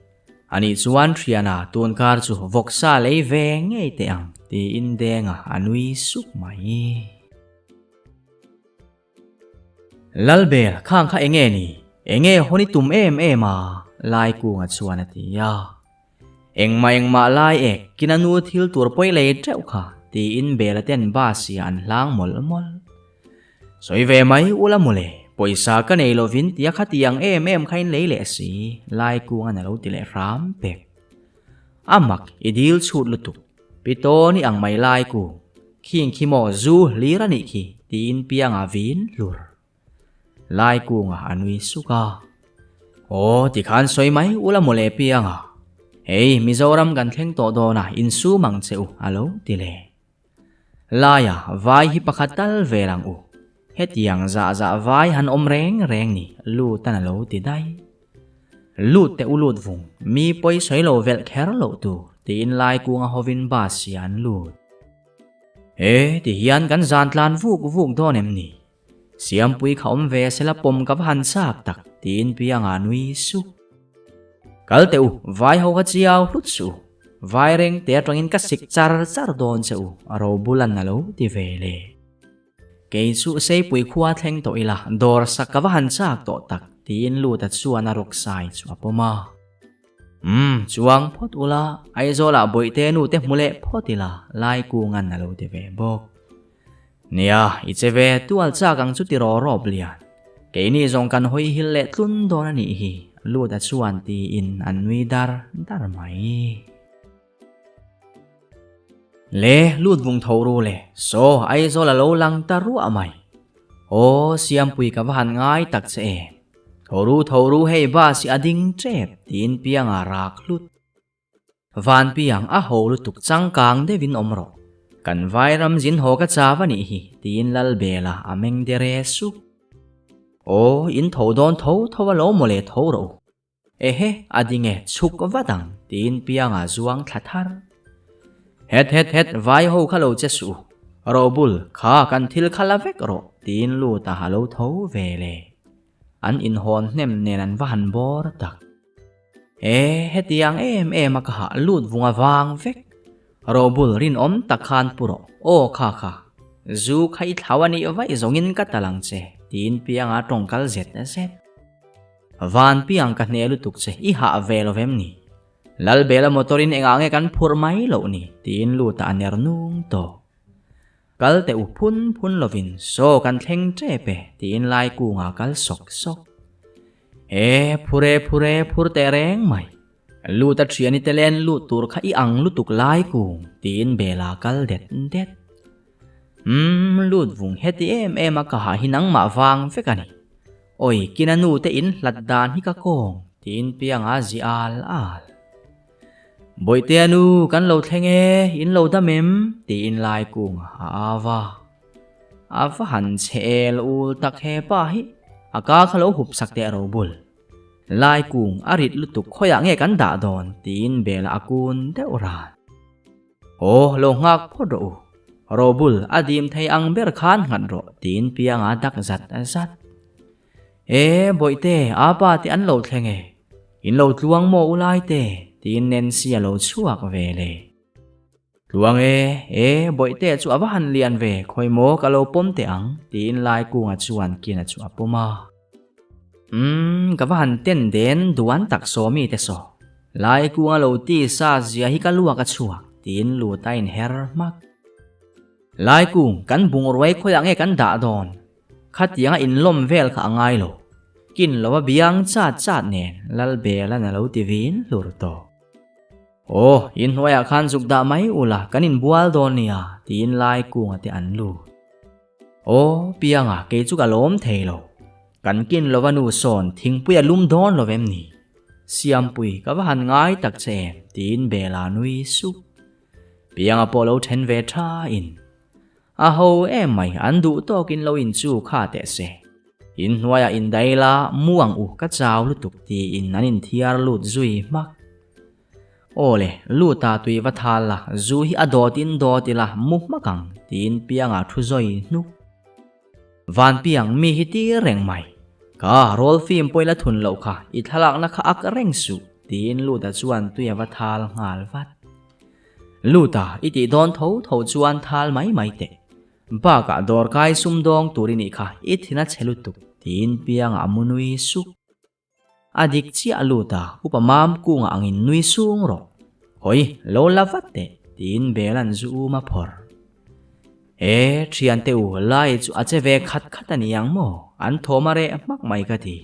Anih chuan Thiana tun kar chu vawksa lei ve ngei teh ang tiin Denga a nui sup mai. Lalbel khang kha enge ni? Enge hawn i tum em em a? Laikunga chuan a ti a. Engmah engmah lai ek kina nu thil tur pawi lei teuh kha tiin Bela ten bus hi an hlang mawlh mawlh. Sawi ve mai ula mawle, pawisa ka nei lovin tia khatiang em em kha in lei leh si, Laikunga'n a lo ti leh hram pek. A mak i dil chhut lutuk, pi tawn i ang mai Laikung, khing khi maw zu hlir a nih khi tiin pianga vin hlur. Laikunga a nui suk a. Aw tikhan sawi mai ula mawle pianga, hei Mizoram kan thleng tawh dawn a insum ang che u a lo ti le. Laia vai hi pakhat tal vel ang u. Hetiang zah zah vai han awm reng reng ni lut an a lo ti daih. Lut teh u lut vung, mi pawi sawi lo velh kher loh tur tiin Laikunga hovin bus hi an lut. E, tihian kan zan tlan vuk vuk dawn em ni? Siampui kha awm ve sela pawm ka va han chak tak tiin Pianga nui sup. Kal teh u, vai ho kha chiau hlut suh u. Vai reng te atangin ka sik char char dawn che u, a ro bulan a lo ti ve le. Kei chu Seipui khua thleng tawh ila, dawr sak ka va han chak tawh tak tiin Luta chuan a rawksai chu a pawm a. Umm, chuang phawt ula, Aizawlah bawihte nu te hmu leh phawt ila, Laikungan a lo ti ve bawk. Nia, i che ve tual chak ang chu ti raw rawp lian. Keini zawng kan hawi hil leh tlun dawn a nih hi, Luta chuan tiin an nui dar dar mai. Le, lut vung tho ru le, saw Aizawl a lo lang ta ruah mai. Aw, Siampui ka va han ngai tak che em. Tho ru tho ru hei bus hi a ding tep tiin pianga rak hlut. Vanpiang a ho lutuk changkang deuhin awm rawh. Kan vairam zin haw ka chav a nih hi, tiin Lalbela a meng dere sup. Aw, in tho dawn tho tho a lo mawle tho rawh u. Ehe, a ding e, chhuk vat ang, tiin Pianga zuang thla thar. Het het het, vai ho kha lo che suh u. Robul, kha kan thil kha la vek rawh, tiin lut a a lo tho ve le. An inhawn hnem nen an va han bawr tak. E, hetiang em em a ka hah lut vung a vang vek. Robul rinawm tak khan pu rawh, aw kha kha, zu kha i thlau a nih vaih zawngin ka tal ang che, tiin pianga tawngkal zet zet. Van piang ka hne lutuk che, i hah ve lo vem ni? Lalbela motor in engah nge kan phurh mai loh ni? tiin lut a a ner nung tawh. Kal teh u phun phun lovin saw kan thleng tep e tiin lai kungah kal sawk sawk. E phur e phur e phur teh reng mai. Lut a thiani te len lut tur kha i ang lutuk lai kung tiin Bela kal det det. Umm lut vung heti em em a ka hah hi nangmah vang vek a ni. Oi kina nu te in hlat dan hi ka kawng tiin pianga zi al al. Bawihtea nu kan lo thleng e, in lo dam em? tiin lai kung a au a. A va han chhe el ul tak he pa hi, a ka kha lo hup sak teh ro bul. Lai kung a rit lutuk khawiah nge kan dah dawn? tiin bel a kun deuh ran. Aw, lo nghak phawt rawh u. Robul a dim thei ang ber khan nghat rawh tiin pianga dak zat zat. E, Bawihte, apa te an lo thleng e. In lo tluang maw u Laite? tiin Nancy a lo chhuak ve le. Tluang e, e, Bawihte chu a va han lian ve, khawi maw ka lo pawm teh ang, tiin Laikunga chuan Kina chu a pawm a. Umm, ka va han ten den duan tak Sawmi te saw. Laikunga lo ti sa zia hi ka luak a chhuak, tiin lut a inher hmak. Laikung, kan bungrua khawiah nge kan dah dawn? Khatianga inlawm vel kha a ngai lo. Kin lo a biang chat chat nen Lalbelan a lo ti vin hlur tawh. Aw, inhnuaiah khan zuk dah mai ula kan inbual dawn nia, tiin Laikunga te an lut. Aw, Pianga kei chu ka lawm thei lo. Kan kin lova nu sawn thingpui a lum dawn lo em ni? Siampui ka va han ngai tak che em, tiin Bela nui sup. Pianga pawh lo then ve tha in. A ho em mai an duh tawk in lo in chu kha teh se. In hnuaiah in dai la mu ang u ka chau lutuk tiin an in thiar lut zui hmak. Aw le, lut a tui va thal la zu hi a dawt in dawt ila mu hmak ang tiin Pianga thu zawi hnuk. Van Piang mi hi tir reng mai. Ka rawl fim pawh ila thun loh kha i thlalakna kha ak reng suh tiin lut a chuan tui a va thal nghal vat. Lut a, i tih dawn tho tho chuan thal mai mai teh. Bakah dawrkai sumdawng tur i nih kha, i thin a chhe lutuk, tiin piangah a mu nui suk. A dik chiah lut a, upa mam kungah angin nui sung rawh. Hawi, lo la vat teh, tiin Bela'n zu um a phawrh. E, thiante u, lai chu a che ve khat khat a ni ang maw? An thawm a reh hmak mai ka ti.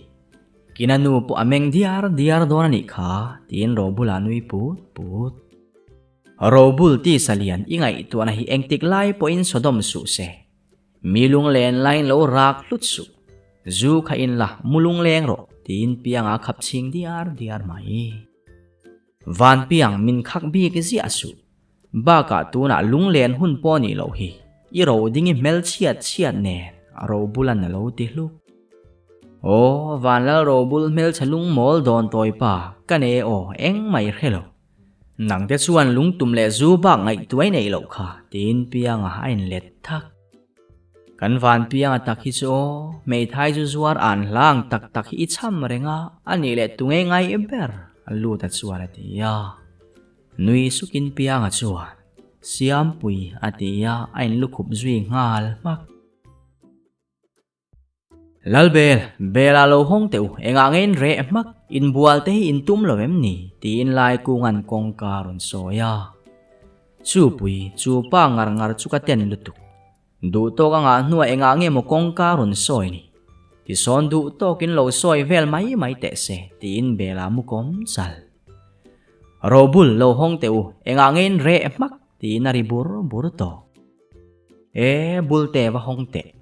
Kina nu pawh a meng diar diar dawn a nih kha, tiin Robula nui put put. Robul ti salian i ngaihtuahna hi engtik lai pawhin Sodom suh se. Mi lunglen laiin lo rak hlut suh. Zu kha in la, mu lungleng rawh, tiin pianga khap chhing diar diar mai. Van piang min khak bik ziah suh. Bakah tunah lunglen hun pawh nih loh hi. I ro ding i hmel chhiat chhiat nen a ro bulan a lo ti hluk. Aw, Vanlal ro bul hmelchhe lung mawl dawn tawi pa, ka ne aw, eng mai hre lo. Nangte chuan lungtum leh zu bak ngaihtuai neih loh kha, tiin pianga a inlet thak. Kan van pianga tak hi chu aw, hmeithai chu zuar an hlang tak tak hi i cham reng a, a nih leh tunge ngai ber? A lut a chuan a ti a. Nui sukin pianga chuan, Siampui a ti a, a inlukhup zui nghal hmak. Lalbel, Bela lo hawng teh u, engah nge in reh hmak, inbual te hi in tum lo em ni? tiin Laikunga'n kawngka a rawn sawi a. Chupui, chu pa ngar ngar chu ka ten lutuk. Duh tawk a ngah hnuah engah nge maw kawngka rawn sawi ni? Tisawn duh tawkin lo sawi vel mai mai teh se, tiin Bela mu kawm chal. Robul, lo hawng teh u, engah nge in reh hmak? tiin a ri bur bur tawh. E, Bulte va hawng teh.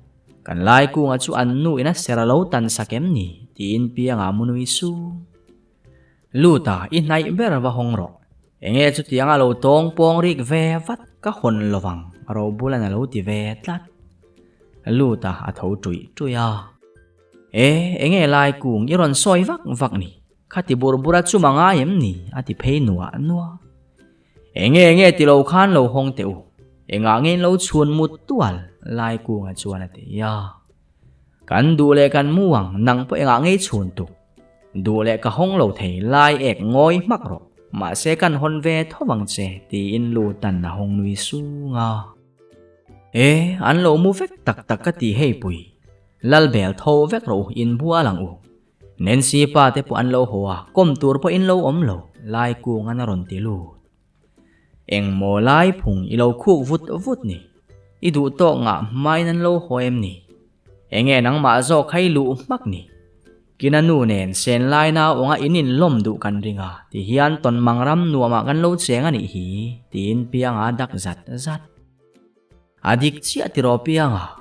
Kan lai kunga chu an nu in a ser a lo tan sak em ni? tiin piangah mu nui su. Luta, i hnaih ber va hawng rawh. Enge chutiang a lo tawng pawng rik ve vat ka hawn lovang Robulan a lo ti ve tlat. Luta a tho ṭuih ṭuih a. E, enge lai kung i rawn sawi vak vak ni? Khati bur bura chum a ngai em ni? a ti phei nuah nuah. Enge enge ti lo khan lo hawng teh u. Engah nge in lo chhun mut tual? Laikunga chuan a ti a. Kan duh leh kan mu ang, nang pawh engah ngei chhun tuk. Duh leh ka hawng lo thei, lai ek ngawi hmak rawh. Mahse kan hawn ve tho ang che, tiin Lutan a hawng nui sung a. E, an lo mu vek tak tak ka ti hei pui. Lalbel tho vek rawh u, inbual ang u. Nancy pa te pawh an lo haw a, kawm tur pawh in lo awm lo, Laikungan a rawn ti lut. Engmaw lai phung i lo khuk vut vut ni? I duh tawk ngah hmain an lo haw em ni? Enge nangmah zawk kha i luh hmak ni? Kina nu nen sen lai nauawngah in inlawm duh kan ring a, ti hian tawnmang ram nuamah kan lo cheng a nih hi, tiin Pianga dak zat zat. A dik chiah tiraw Pianga?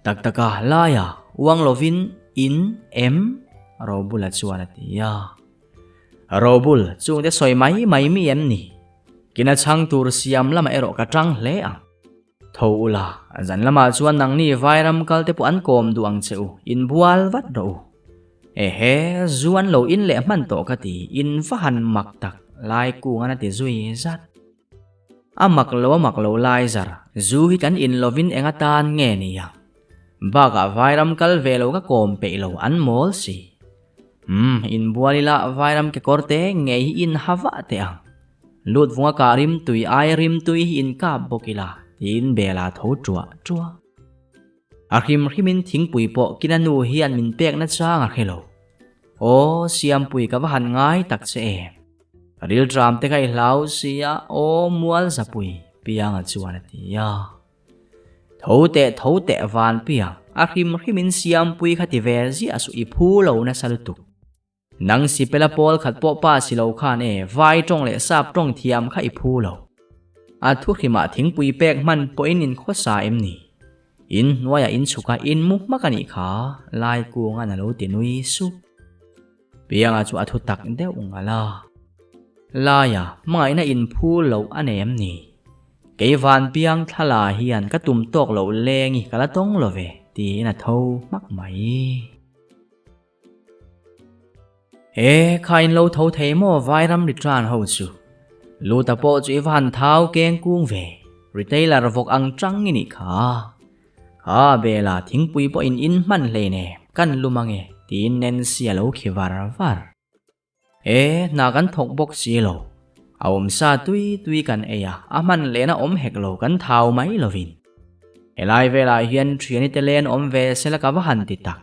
Tak taka laia uang lovin in em? Robula chuan a ti a. Robul, chungte sawi mai mai mi em ni? Kina chhang tur siam lamah erawh ka tang hle ang. Tho ula, zan lamah chuan nangni vairam kal te pawh an kawm duh ang che u, inbual vat rawh u. Ehe, zu an lo in leh hman tawh ka ti, in va han mak tak, lai kung an a ti zui zat. A mak lo a mak lo lai zar, zu hi kan in lovin eng atan nge ni ang? Bakah vairam kal ve lo ka kawm peih lo, an mawl si. Umm, inbual ila vairam kekawr te ngei hi in ha vah teh ang. Lut vunga kah rim tui ai rim tui hi in kap bawk ila, tiin Bela tho ṭuah ṭuah. A hrim hrimin thingpui pawh kina nu hian min pek na chang a hre lo. Aw, Siampui ka va han ngai tak che em. Rilṭam te kha i hlau sia, aw mual zapui, Pianga chuan a ti a. Tho teh tho teh van piang, a hrim hrimin Siampui kha ti ve ziah suh i phu lo nasa lutuk. Nang sipela pawl khat pawh pa si lo khan e, vai tawng leh sap tawng thiam kha i phu lo. A thu hrimah thingpui pek hman pawhin in khawsa em ni? In hnuaiah in chhuk a, in mu hmak a nih kha, Laikunga'n a lo ti nui sup. Pianga chu a thu tak deuh ngal a. Laia, hmangaihna in phu loh a nei em ni? Kei van piang thlala hian ka tum tawk loh leng i ka la tawng lo ve, tiin a tho hmak mai. E, kha in lo tho thei maw vairam ritran ho chu? Luta pawh chu i va han thau keng kung ve, retailer vawk ang tang i nih kha. Kha Bela thingpui pawh in in hman hlei ne, kan lum ange, tiin Nancy a lo khi var var. E, hna kan thawk bawk si lo. A awm sa tui tui kan ei a, a hman lehna awm hek lo kan thau mai lovin. Helai velah hian thiani te len awm ve sela ka va han ti tak.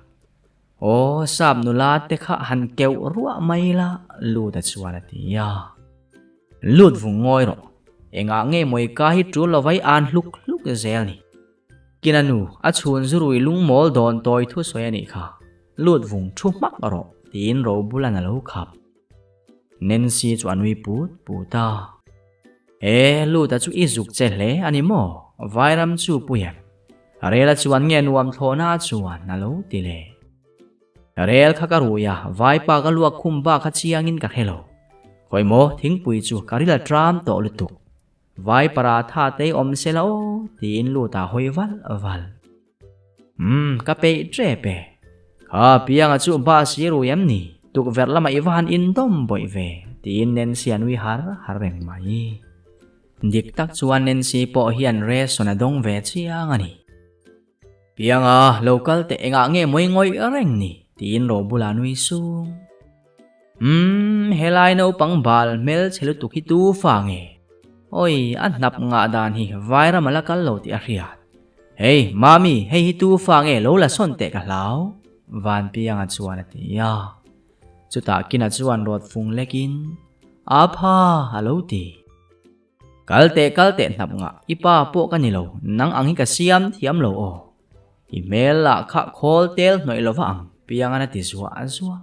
Aw, sap nula te kha han keuh ruah mai la, Luta chuan a ti a. Lut vung ngawi rawh. Engah nge mawi ka hi tul lo vai an hluk hluk zel ni. Kina nu, a chhun zurui lungmawl dawn tawi thu sawi a nih kha. Lut vung thu hmak rawh, tiin Robulan a lo khap. Nancy chu a nui put put a. E, Luta chu i zuk che hle a ni maw? Vairam chu pui em? Rela chuan nge nuam thlawhna chuan a lo ti leh. Rel kha ka rui a, vaipa ka luak khum bak kha chiangin ka hre lo. Khawi maw, thingpui chu ka ril a tram tawh lutuk. Vai paratha te awm se la aw, tiin lut a hawi val val. Umm, ka peih tep e. Kha Pianga chu bus i rui em ni? Tukverh lamah i va han indawm bawih ve, tiin Nancy a nui har har reng mai. Dik tak chuan Nancy pawh hian ration a dawng ve chiang a ni. Pianga, lo kal teh engah nge mawi ngawih reng ni? tiin Robula nui sung. Umm, helai naupang bal hmel chhe lutuk hi tu fa nge? Oi, a hnap ngah dan hi vairam a la kal lo tih a hriat. Hei, Mami, hei hi tu fa nge lo la sawn teh ka hlau? Vanpianga chuan a ti a. Chutah Kina chuan rawt fung lekin, Apha, a lo ti. Kal teh kal teh hnap ngah, i pa pawh ka ni lo, nang ang hi ka siam thiam lo aw. I hmel lah kha khawl tel hnawih lo va ang, Piangan a ti zuah zuah.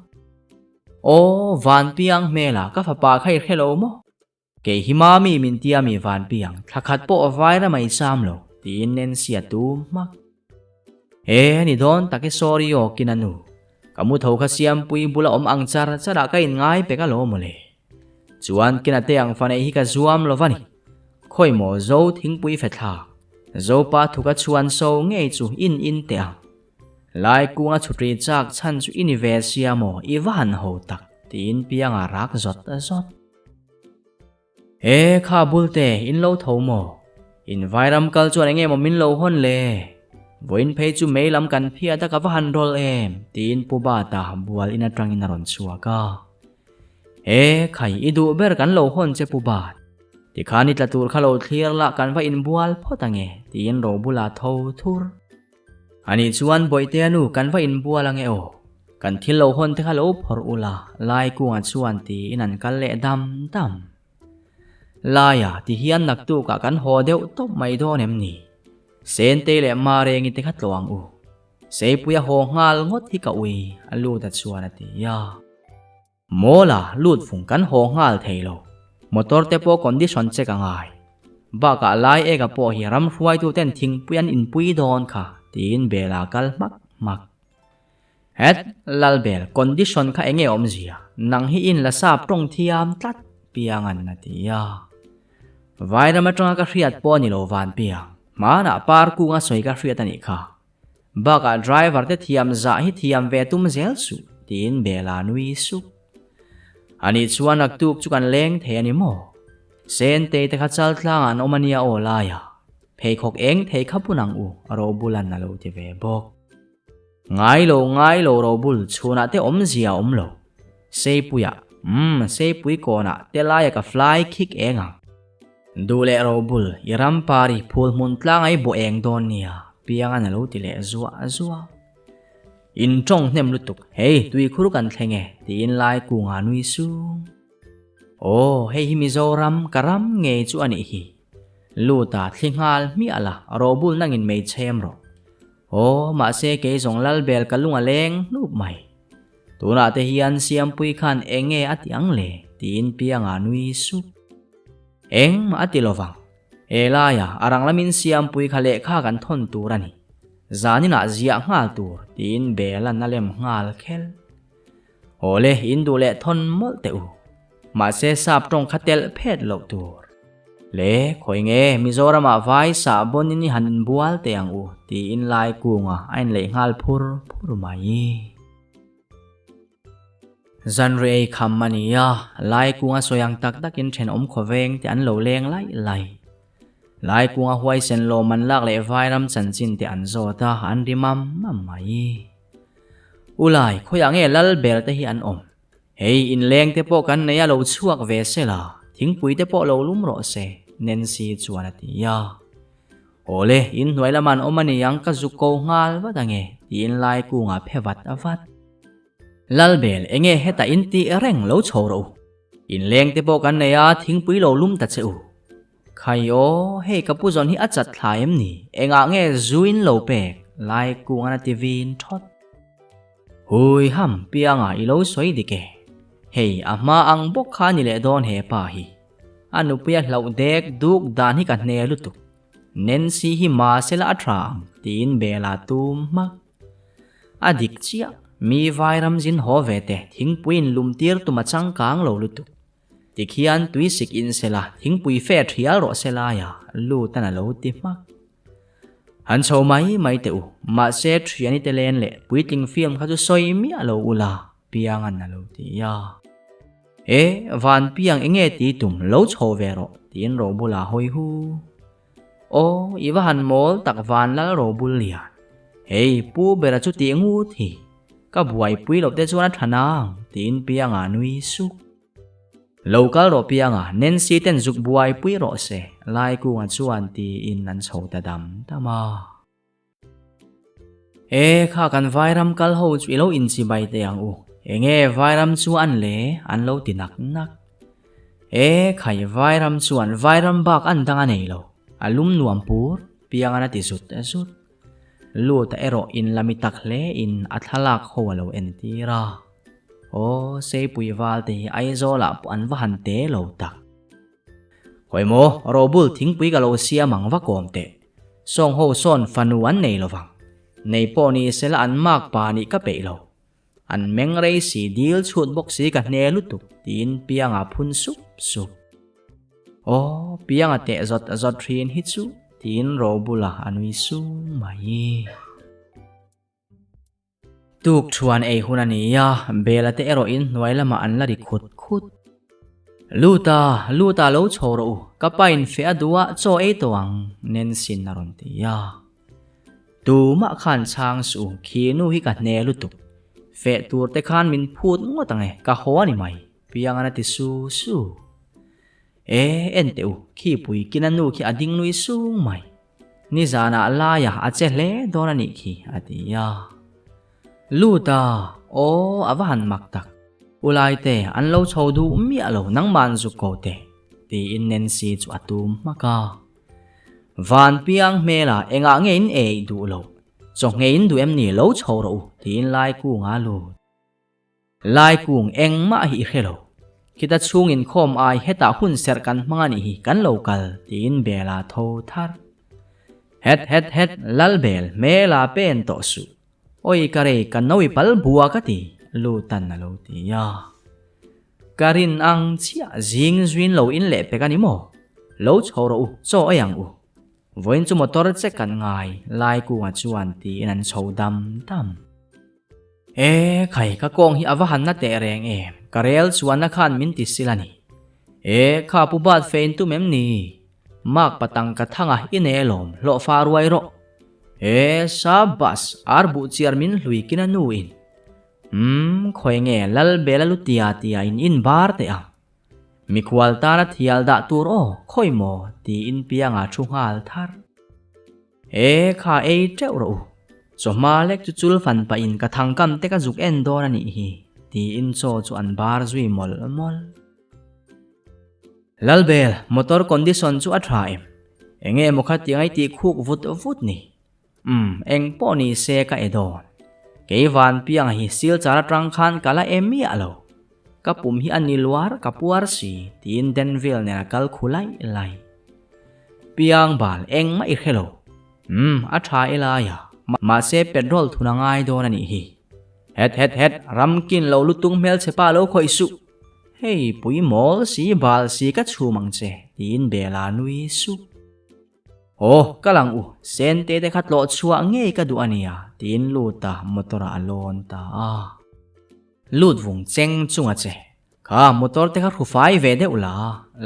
Aw, Van Piang hmela ka fapa kha i hre lo maw? Kei hi mami min tia mi Van Piang, thla khat pawh vaira mai sam lo, tiin Nancy a tum hmak. He ni dawn tak i sorry aw kin a nu. Ka mu tho kha Siampui bula awm ang char char ah ka in ngai pek alawm mawle. Chuan kina te ang fa neih hi ka zuam lo va ni. Khawi maw zo thingpui fe thlak. Zopa thu ka chhuan so ngei chu in in teh ang. Lai kunga chhutri chak chhan chu i ni ve sia maw i va han ho tak tiin pianga rak zawt zawt. E kha Bulte, in lo tho maw? In vairam kal chuan enge maw min lo hawn le? Vawiin phei chu mei lam kan phiat a ka va han rawl em? tiin Pu Bata bual in atangin a rawn chhuak a. E khai, i duh ber kan lo hawn che Pu Bat. Tikhan i tla tur kha lo thlir la kan va inbual phawt ange tiin Robula tho thur. Anih chuan Bawihtea nu kan va inbual ange aw. Kan thil lo hawn te kha lo phawrh ula Laikunga chuan tiin an kal leh dam dam. Laia ti hian naktukah kan haw deuh tawp mai dawn em ni? Sentei leh Marengi te kha tlawh ang u. Seipuia haw nghal ngawt hi ka ui a lut a chuan a ti a. Mawla lut fung kan haw nghal thei lo. Motor te pawh condition check a ngai. Bakah lai eka pawh hi ram hruaitu ten thingpui an inpui dawn kha tiin Bela kal hmak hmak. Het, Lalbel, condition kha enge awmzia? Nang hi in la sap tawng thiam tlat piangan a ti a. Vairam atanga ka hriat pawh a ni lo van piang. Hmanah par kunga sawi ka hriat a nih kha. Bakah driver te thiam zah hi thiam ve tum zel suh, tiin Bela nui sup. Anih chuan naktuk chu kan leng thei a ni maw? Sentei te kha chal tlangah an awm a nia aw laia. Pheikhawk eng thei kha bun ang u, Robulan a lo ti ve bawk. Ngai lo, ngai lo Robul, chhunah te awmzia a awm lo. Seipuiah, umm, Seipui kawnah te laia ka fly kick eng ang. Duh leh Robul, i ram pari phul hmun tlanga i bawh eng dawn nia, Piangan a lo ti leh zuah zuah. In tawng hnem lutuk, hei tuikhur kan thleng e, tiin lai kunga nui sung. Aw, hei hi Mizoram, ka ram ngei chu a nih hi. Luta thli nghal hmiah la, Robul nangin mei chhem rawh. Aw, mahse kei zawng Lalbel ka lung a leng hnup mai. Tunah te hian Siampui khan eng nge a ti ang le? tiin Pianga nui sup. Engmah a ti lovang. He laia a rang lamin Siampui kha lehkha kan thawn tur a ni. Zaninah ziah nghal tur tiin Belan a lem nghal khel. Awle, in duh leh thawn mawlh teh u. Mahse sap tawng kha telh phet loh tur. Le, khawi nge Mizoramah vai sah bawnin i han inbual teh ang u tiin lai kunga a inleih nghal phur phur mai. Zanri ei kham a ni a, lai kunga sawi ang tak takin thenawm khawveng te an lo leng laih laih. Lai kunga huaisen lawm an lak leh vairam chanchin te an zawt a, an ri mam mam mai. Ulai, khawiah nge lal ber te hi an awm? Hei, inleng te pawh kan nei a lo chhuak ve se la, thingpui te pawh lo lum rawh se, Nancy chuan a ti a. Awle, in hnuai lamah an awm a ni ang ka zuk ko nghal vat ange, tiin lai kungah phe vat a vat. Lalbel, enge hetah in tih reng lo chho rawh u. Inleng te pawh kan nei a, thingpui lo lum ta che u. Khai aw, hei ka pu zawn hi a chat thla em ni? Engah nge zu in lo pek? Lai kung an a ti vin thawt. Hui ham, pianga i lo sawi dik e. Hei, a hma ang bawk kha a ni leh dawn he pa hi. A nupui a hlauh dek duk dan hi ka hne lutuk. Nancy hi mahsela a tha ang tiin Bella tum hmak. A dik chiah, mi vairam zin haw ve te thingpui in lum tir tum a changkang lo lutuk. Tikhian tui sik in sela, thingpui fe thial rawh se laia lut an a lo ti hmak. Han chho mai mai teh u, mahse thiani te len leh puitling film kha chu sawi miah lo ula, Piangan a lo ti a. E, van Piang enge ti tum, lo chho ve rawh, tiin Robula hawi hu. Aw, i va han mawl tak van lal Robul lian. Hei, pu bera chu tih ngut hi. Ka buaipui loh te chuan a tha nang, tiin Pianga nui suk. Lo kal rawh Pianga, Nancy ten zuk buaipui rawh se, Laikunga chuan tiin an chho ta dam dam a. E, kha kan vairam kal ho chu i lo inchibai teh ang u. Enge vairam chu an le? An lo ti nak nak. E, khai vairam chuan vairam bak an dang a nei lo. A lum nuam pur, Piangan a ti zut zut. Lut a erawh in la mi tak hle in a thlalak ho a lo entir a. Aw, Seipui val te hi Aizawlah pawh an va han te lo tak. Khawi maw, Robul thingpui ka lo siam ang va kawm teh. Sawng ho sawn fanu an nei lo vang. Nei pawh ni sela an mak pa nih ka peih lo. An meng rei si dil chhut bawk si ka hne lutuk tiin Pianga phun sup sup. Aw, Pianga teh zawt zawt thin hi chu tiin Robula a nui sung mai. Tuk thuan ei hun a ni a, Bela te erawh in hnuai lamah an la ri khut khut. Luta, Luta lo chho rawh u, ka pain feh a duh a, chaw ei tawh ang, Nancy'n a rawn ti a. Tumah khan chhang suh u, khi nu hi ka hne lutuk. Feh tur te khan min phut ngawt ang e, ka haw a ni mai, Piangan a ti su su. E, en teh u, khi pui kina nu khi a ding nui sung mai. Nizanah laia a che hle dawn a nih khi, a ti a. Luta, Aw, a va han mak tak. U Laite, an lo chho duh miah lo, nangmah an zuk ko teh, tiin Nancy chu a tum hmak a. Van piang hmela engah nge in ei duh loh? Chawhngei in duh em ni lo chho rawh u, tiin Laikung a lut. Laikung engmah hi i hre lo. Khita chhung inkhawm ai hetah hun serh kan hmang a nih hi kan lo kal, tiin Bela tho thar. Het het het, Lalbel, hmela pen tawh suh. Oi ka rei ka nawi pal bua ka ti, Lutan a lo ti a. Ka rin ang chiah zing zuin lo in leh pek a ni maw? Lo chho rawh u, chaw ei ang u. Vawiin chu motor che kan ngai, Laikunga chuan tiin an chho dam dam. E khai, ka kawng hi a va han na teh reng em, ka rel chuanna khan min ti sil a ni. E kha pu bat fe in tum em ni? Mark patang ka thang a, i nei alawm, hlawhfa ruai rawh. E sa bus, ar buh chiar min hlui kin a nu in. Umm, khawi nge lal bel a lu tia tia in in bar teh ang. Mikhual tana thial dah tur aw, khawi maw? tiin pianga thu nghal thar. E kha ei teuh rawh u, chawhma lek chu chul fan pahin ka thangkam te ka zuk en dawn a nih hi, tiin chaw chu an bar zui mawlh mawlh. Lalbel, motor condition chu a tha em? Enge emaw kha tiang ai tih khuk vut vut ni? Umm, eng pawh ni se ka e dawn. Kei van piang hi silchar atang khan ka la e miah lo. Ka pum hi a ni luar ka puar si, tiin Denville nen a kal khu laih laih. Piang bal engmah i hre lo. Umm, a tha e lai a, mahse petrol thun a ngai dawn a nih hi. Het het het, ram kin lo lutung hmelchhe pa lo khawih suh. Hei, pui mawl si bal si ka chhum ang che, tiin Bela nui sup. Aw, kal ang u, Sente te kha tlawh chhuah ngei ka duh a nia, tiin Luta motor ah a lawn ta a. Lut vung cheng chung a che. Kha motor te kha hru fai ve deuh la,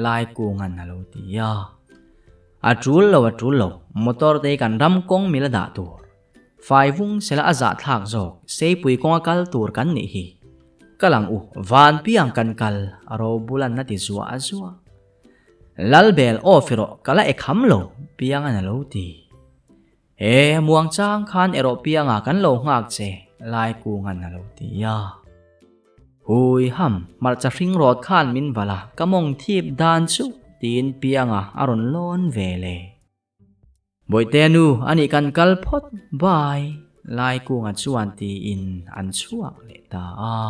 lai kungan a lo ti a. A tul lo a tul lo, motor te hi kan ram kawng mila dah tur. Fai vung sela a zah thlak zawk, seipui kawnga kal tur kan nih hi. Kal ang u, van piang kan kal, a ro bulan a ti zuah zuah. Lalbel aw fi rawh, ka la e kham lo, piangan a lo ti. He muang chang khan erawh pianga kan lo nghak che, lai kungan a lo ti a. Hui ham, hmarcha hring rawt khan min valh a, ka mawng thip dan chu, tiin pianga a rawn lawn ve le. Bawihte nu, anih kan kal phawt, bye, lai kunga chuan tiin an chhuak leh ta a.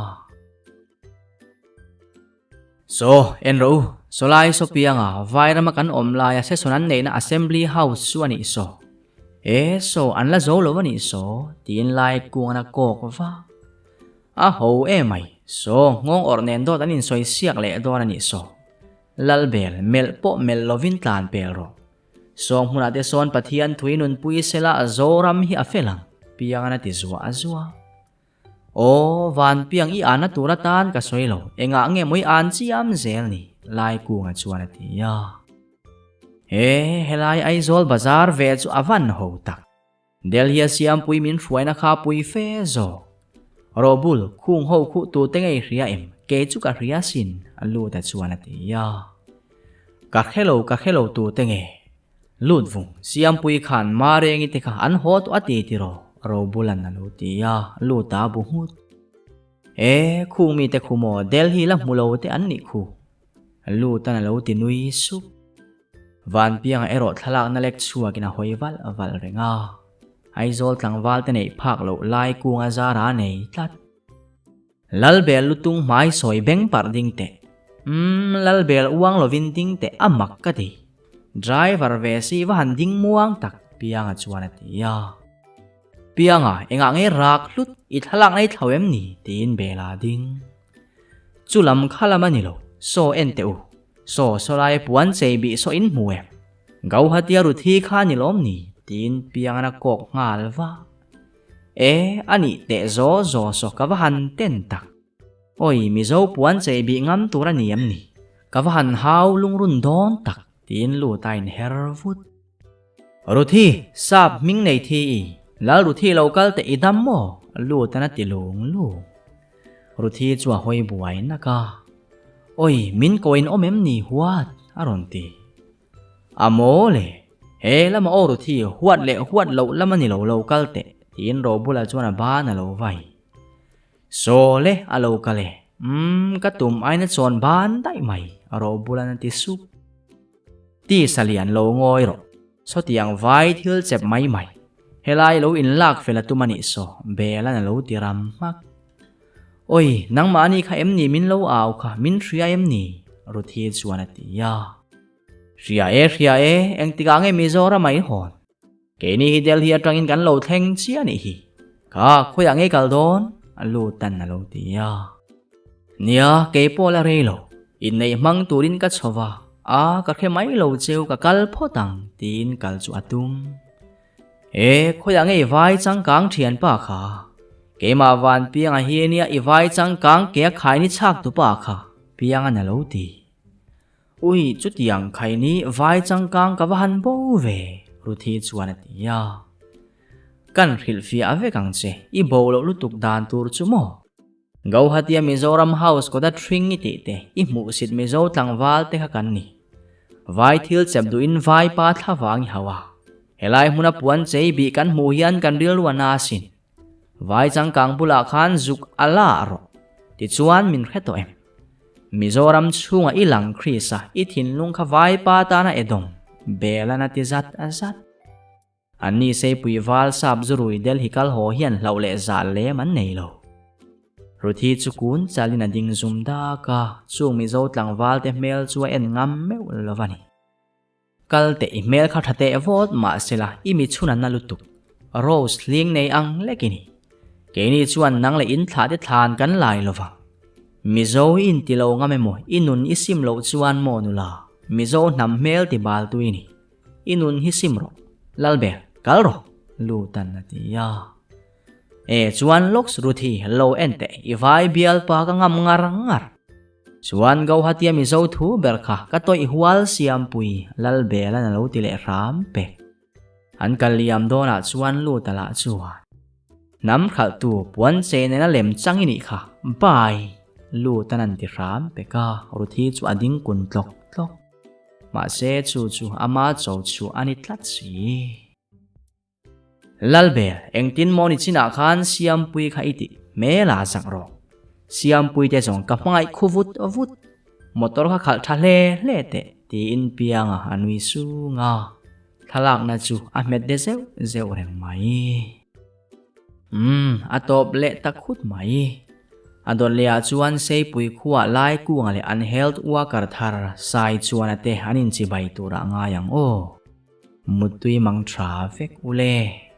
Saw, en rawh u, sawlai saw pianga Vairama kan awm laia session an neihna Assembly House chu a nih saw. E, saw an la zo lo a nih saw, tiin lai kungan a kawk va. A ho emai, saw nghawng awrh nen dawt an insawi siak leh dawn a nih saw. Lalbel, melh pawh melh lovin tlan pel rawh. Saw hmunah te sawn Pathian thui nunpui sela Zoram hi a fel ang, piangan a ti zuah zuah. Aw, Vanpiang i anna tur atan ka sawi lo, engah nge maw i an chiam zel ni? Laikunga chuan a ti a. He, helai Aizawl bazar ve chu a van ho tak. Delhi a siampui min hruaina kha pui fe zawk. Robul, khung ho khuh tute ngei hria em, kei chu ka hria sin, a Luta chuan a ti a. Ka hre lo, ka hre lo tute nge. Lut vung, Siampui khan Marengi te kha an haw tawh a ti tiraw? Robulan a lo ti a, Luta a bu nghut. E, khung mite khu maw Delhi la hmu lo te an nih khu? Lutan a lo ti nui sup. Vanpianga erawh thlalakna lek chhuakin a hawi valh valh reng a. Aizawl tlangval te neih phak loh lai kunga zara a nei tlat. Lalbel lutung hmai sawi beng parh ding teh. Umm, Lalbel uang lovin ding teh a mak ka ti. Driver ve si va han ding muang tak, Pianga chuan a ti a. Pianga, engah nge rak hlut, i thlalak na i thlau em ni? tiin Bela a ding. Chu lam kha lam a ni lo, saw en teh u. Saw saw lai puan chei bih saw in hmu em? Gauhatia Ruthi kha a ni lawm ni? tiin Piangan a kawk nghal va. E, a nih teh zaw zaw saw ka va han ten tak. Awi, Mizo puan chei bih ngam tur a ni em ni? Ka va han hau lungrun dawn tak tiin lut a inher vut. Ruthi, sap hming nei thi i, Lal Ruthi lo kal teh i dam maw? Lutan a ti lung lung. Ruthi chu a hawi buai nak a. Oi, min ko in awm em ni huat? a rawn ti. A maw le, he lama aw Ruthi huat leh huat loh lama ni lo lo kal teh tiin Robula chuan a ban a lo vai. Saw le a lo kal e, umm ka tum aina chawn ban daih mai Robulan a ti sup. Tisa lian lo ngawi rawh, sawtiang vai thil chep mai mai, helai lo inlak fel a tum a nih saw, Belan a lo ti ram hmak. Oi, nangmah ani kha em ni min lo au kha, min hria em ni? Ruthi chuan a ti a. Hria e, hria e, engtikah nge Mizoram a inhawn? Keini hi Delhi atangin kan lo thleng chiah anih hi. Kha, khawiah nge kal dawn? A lu tan a lo ti a. Nia, kei pawh la rei lo. Inneih hmang turin ka chho va, a, ka hre mai lo cheu ka kal phawt ang tiin kal chu a tum. E, khawiah nge i vai changkang thianpa kha? Keimah van pianga hi nia i vai changkang ke a khaini chhak tupa kha, piangan a lo ti. Ui, chutiang khaini vai changkang ka va han bo ve, Ruthi chuan a ti a. Kan hrilhfiah vek ang che, i bo loh lutuk dan tur chu maw? Gauhatia Mizoram House kawta thring i tih te, i hmuhsit Mizo tlangval te kha kan ni. Vai thil chep duhin vai pa thla vang i hauh a. Helai hmuna puan chei bih kan hmuh hian kan rilru a na asin. Vai changkang bulah khan zuk a la rawh, tichuan min hre tawh em? Mizoram chhunga i lang Krisa i thinlung kha vaipa tana Edom, Belan a ti zat a zat. Anni Seipui val sap zurui Delhi kal haw hian hlauh leh zah lem an nei lo. Ruthi chu kun chalin a ding zum dak a, chung Mizo tlangval te hmel chu a en ngam meuh lo a ni. Kal teh i hmel kha tha teh vawt mahsela i mi chhun a na lutuk. Rose hling nei ang lek i ni. Keini chuan nang leh in thlah te thlan kan lai lo vang. Mizo i inti lo ngam emaw i nun i sim loh chuan maw nula Mizo hnam hmel ti bal tu i ni. I nun hi sim rawh. Lalber, kal rawh! Lutan a ti a. E chuan Lux Ruthi lo en teh i vai bial pa ka ngam ngar ngar. Chuan Gauhatia Mizo thu ber kha ka tawih hual Siampui Lalbelan a lo ti leh hram pek. An kal liam dawnah chuan lut a lah chuan. Hnam khalhtu puan che nena lem chang i nih kha, bye! Lutan an ti hram pek a, Ruthi chu a ding kun tlawk tlawk. Mahse chu chu ama cho chu a ni tlat si. Lalber, engtin maw ni chinah khan Siampui kha i tih hmel a zak rawh. Siampui te zawng ka hmangaih khu vut vut. Motor kha khalh tha hle hle teh, tiin Pianga a nui sung a. Thlalakna chu a hmet de zeuh zeuh reng mai. Umm, a tawp leh ta khut mai. A dawt lehah chuan Seipui khuah lai kunga leh an health worker thar Sai chuan a te an inchibai turah ngai ang aw. Muttui mang tha vek u le.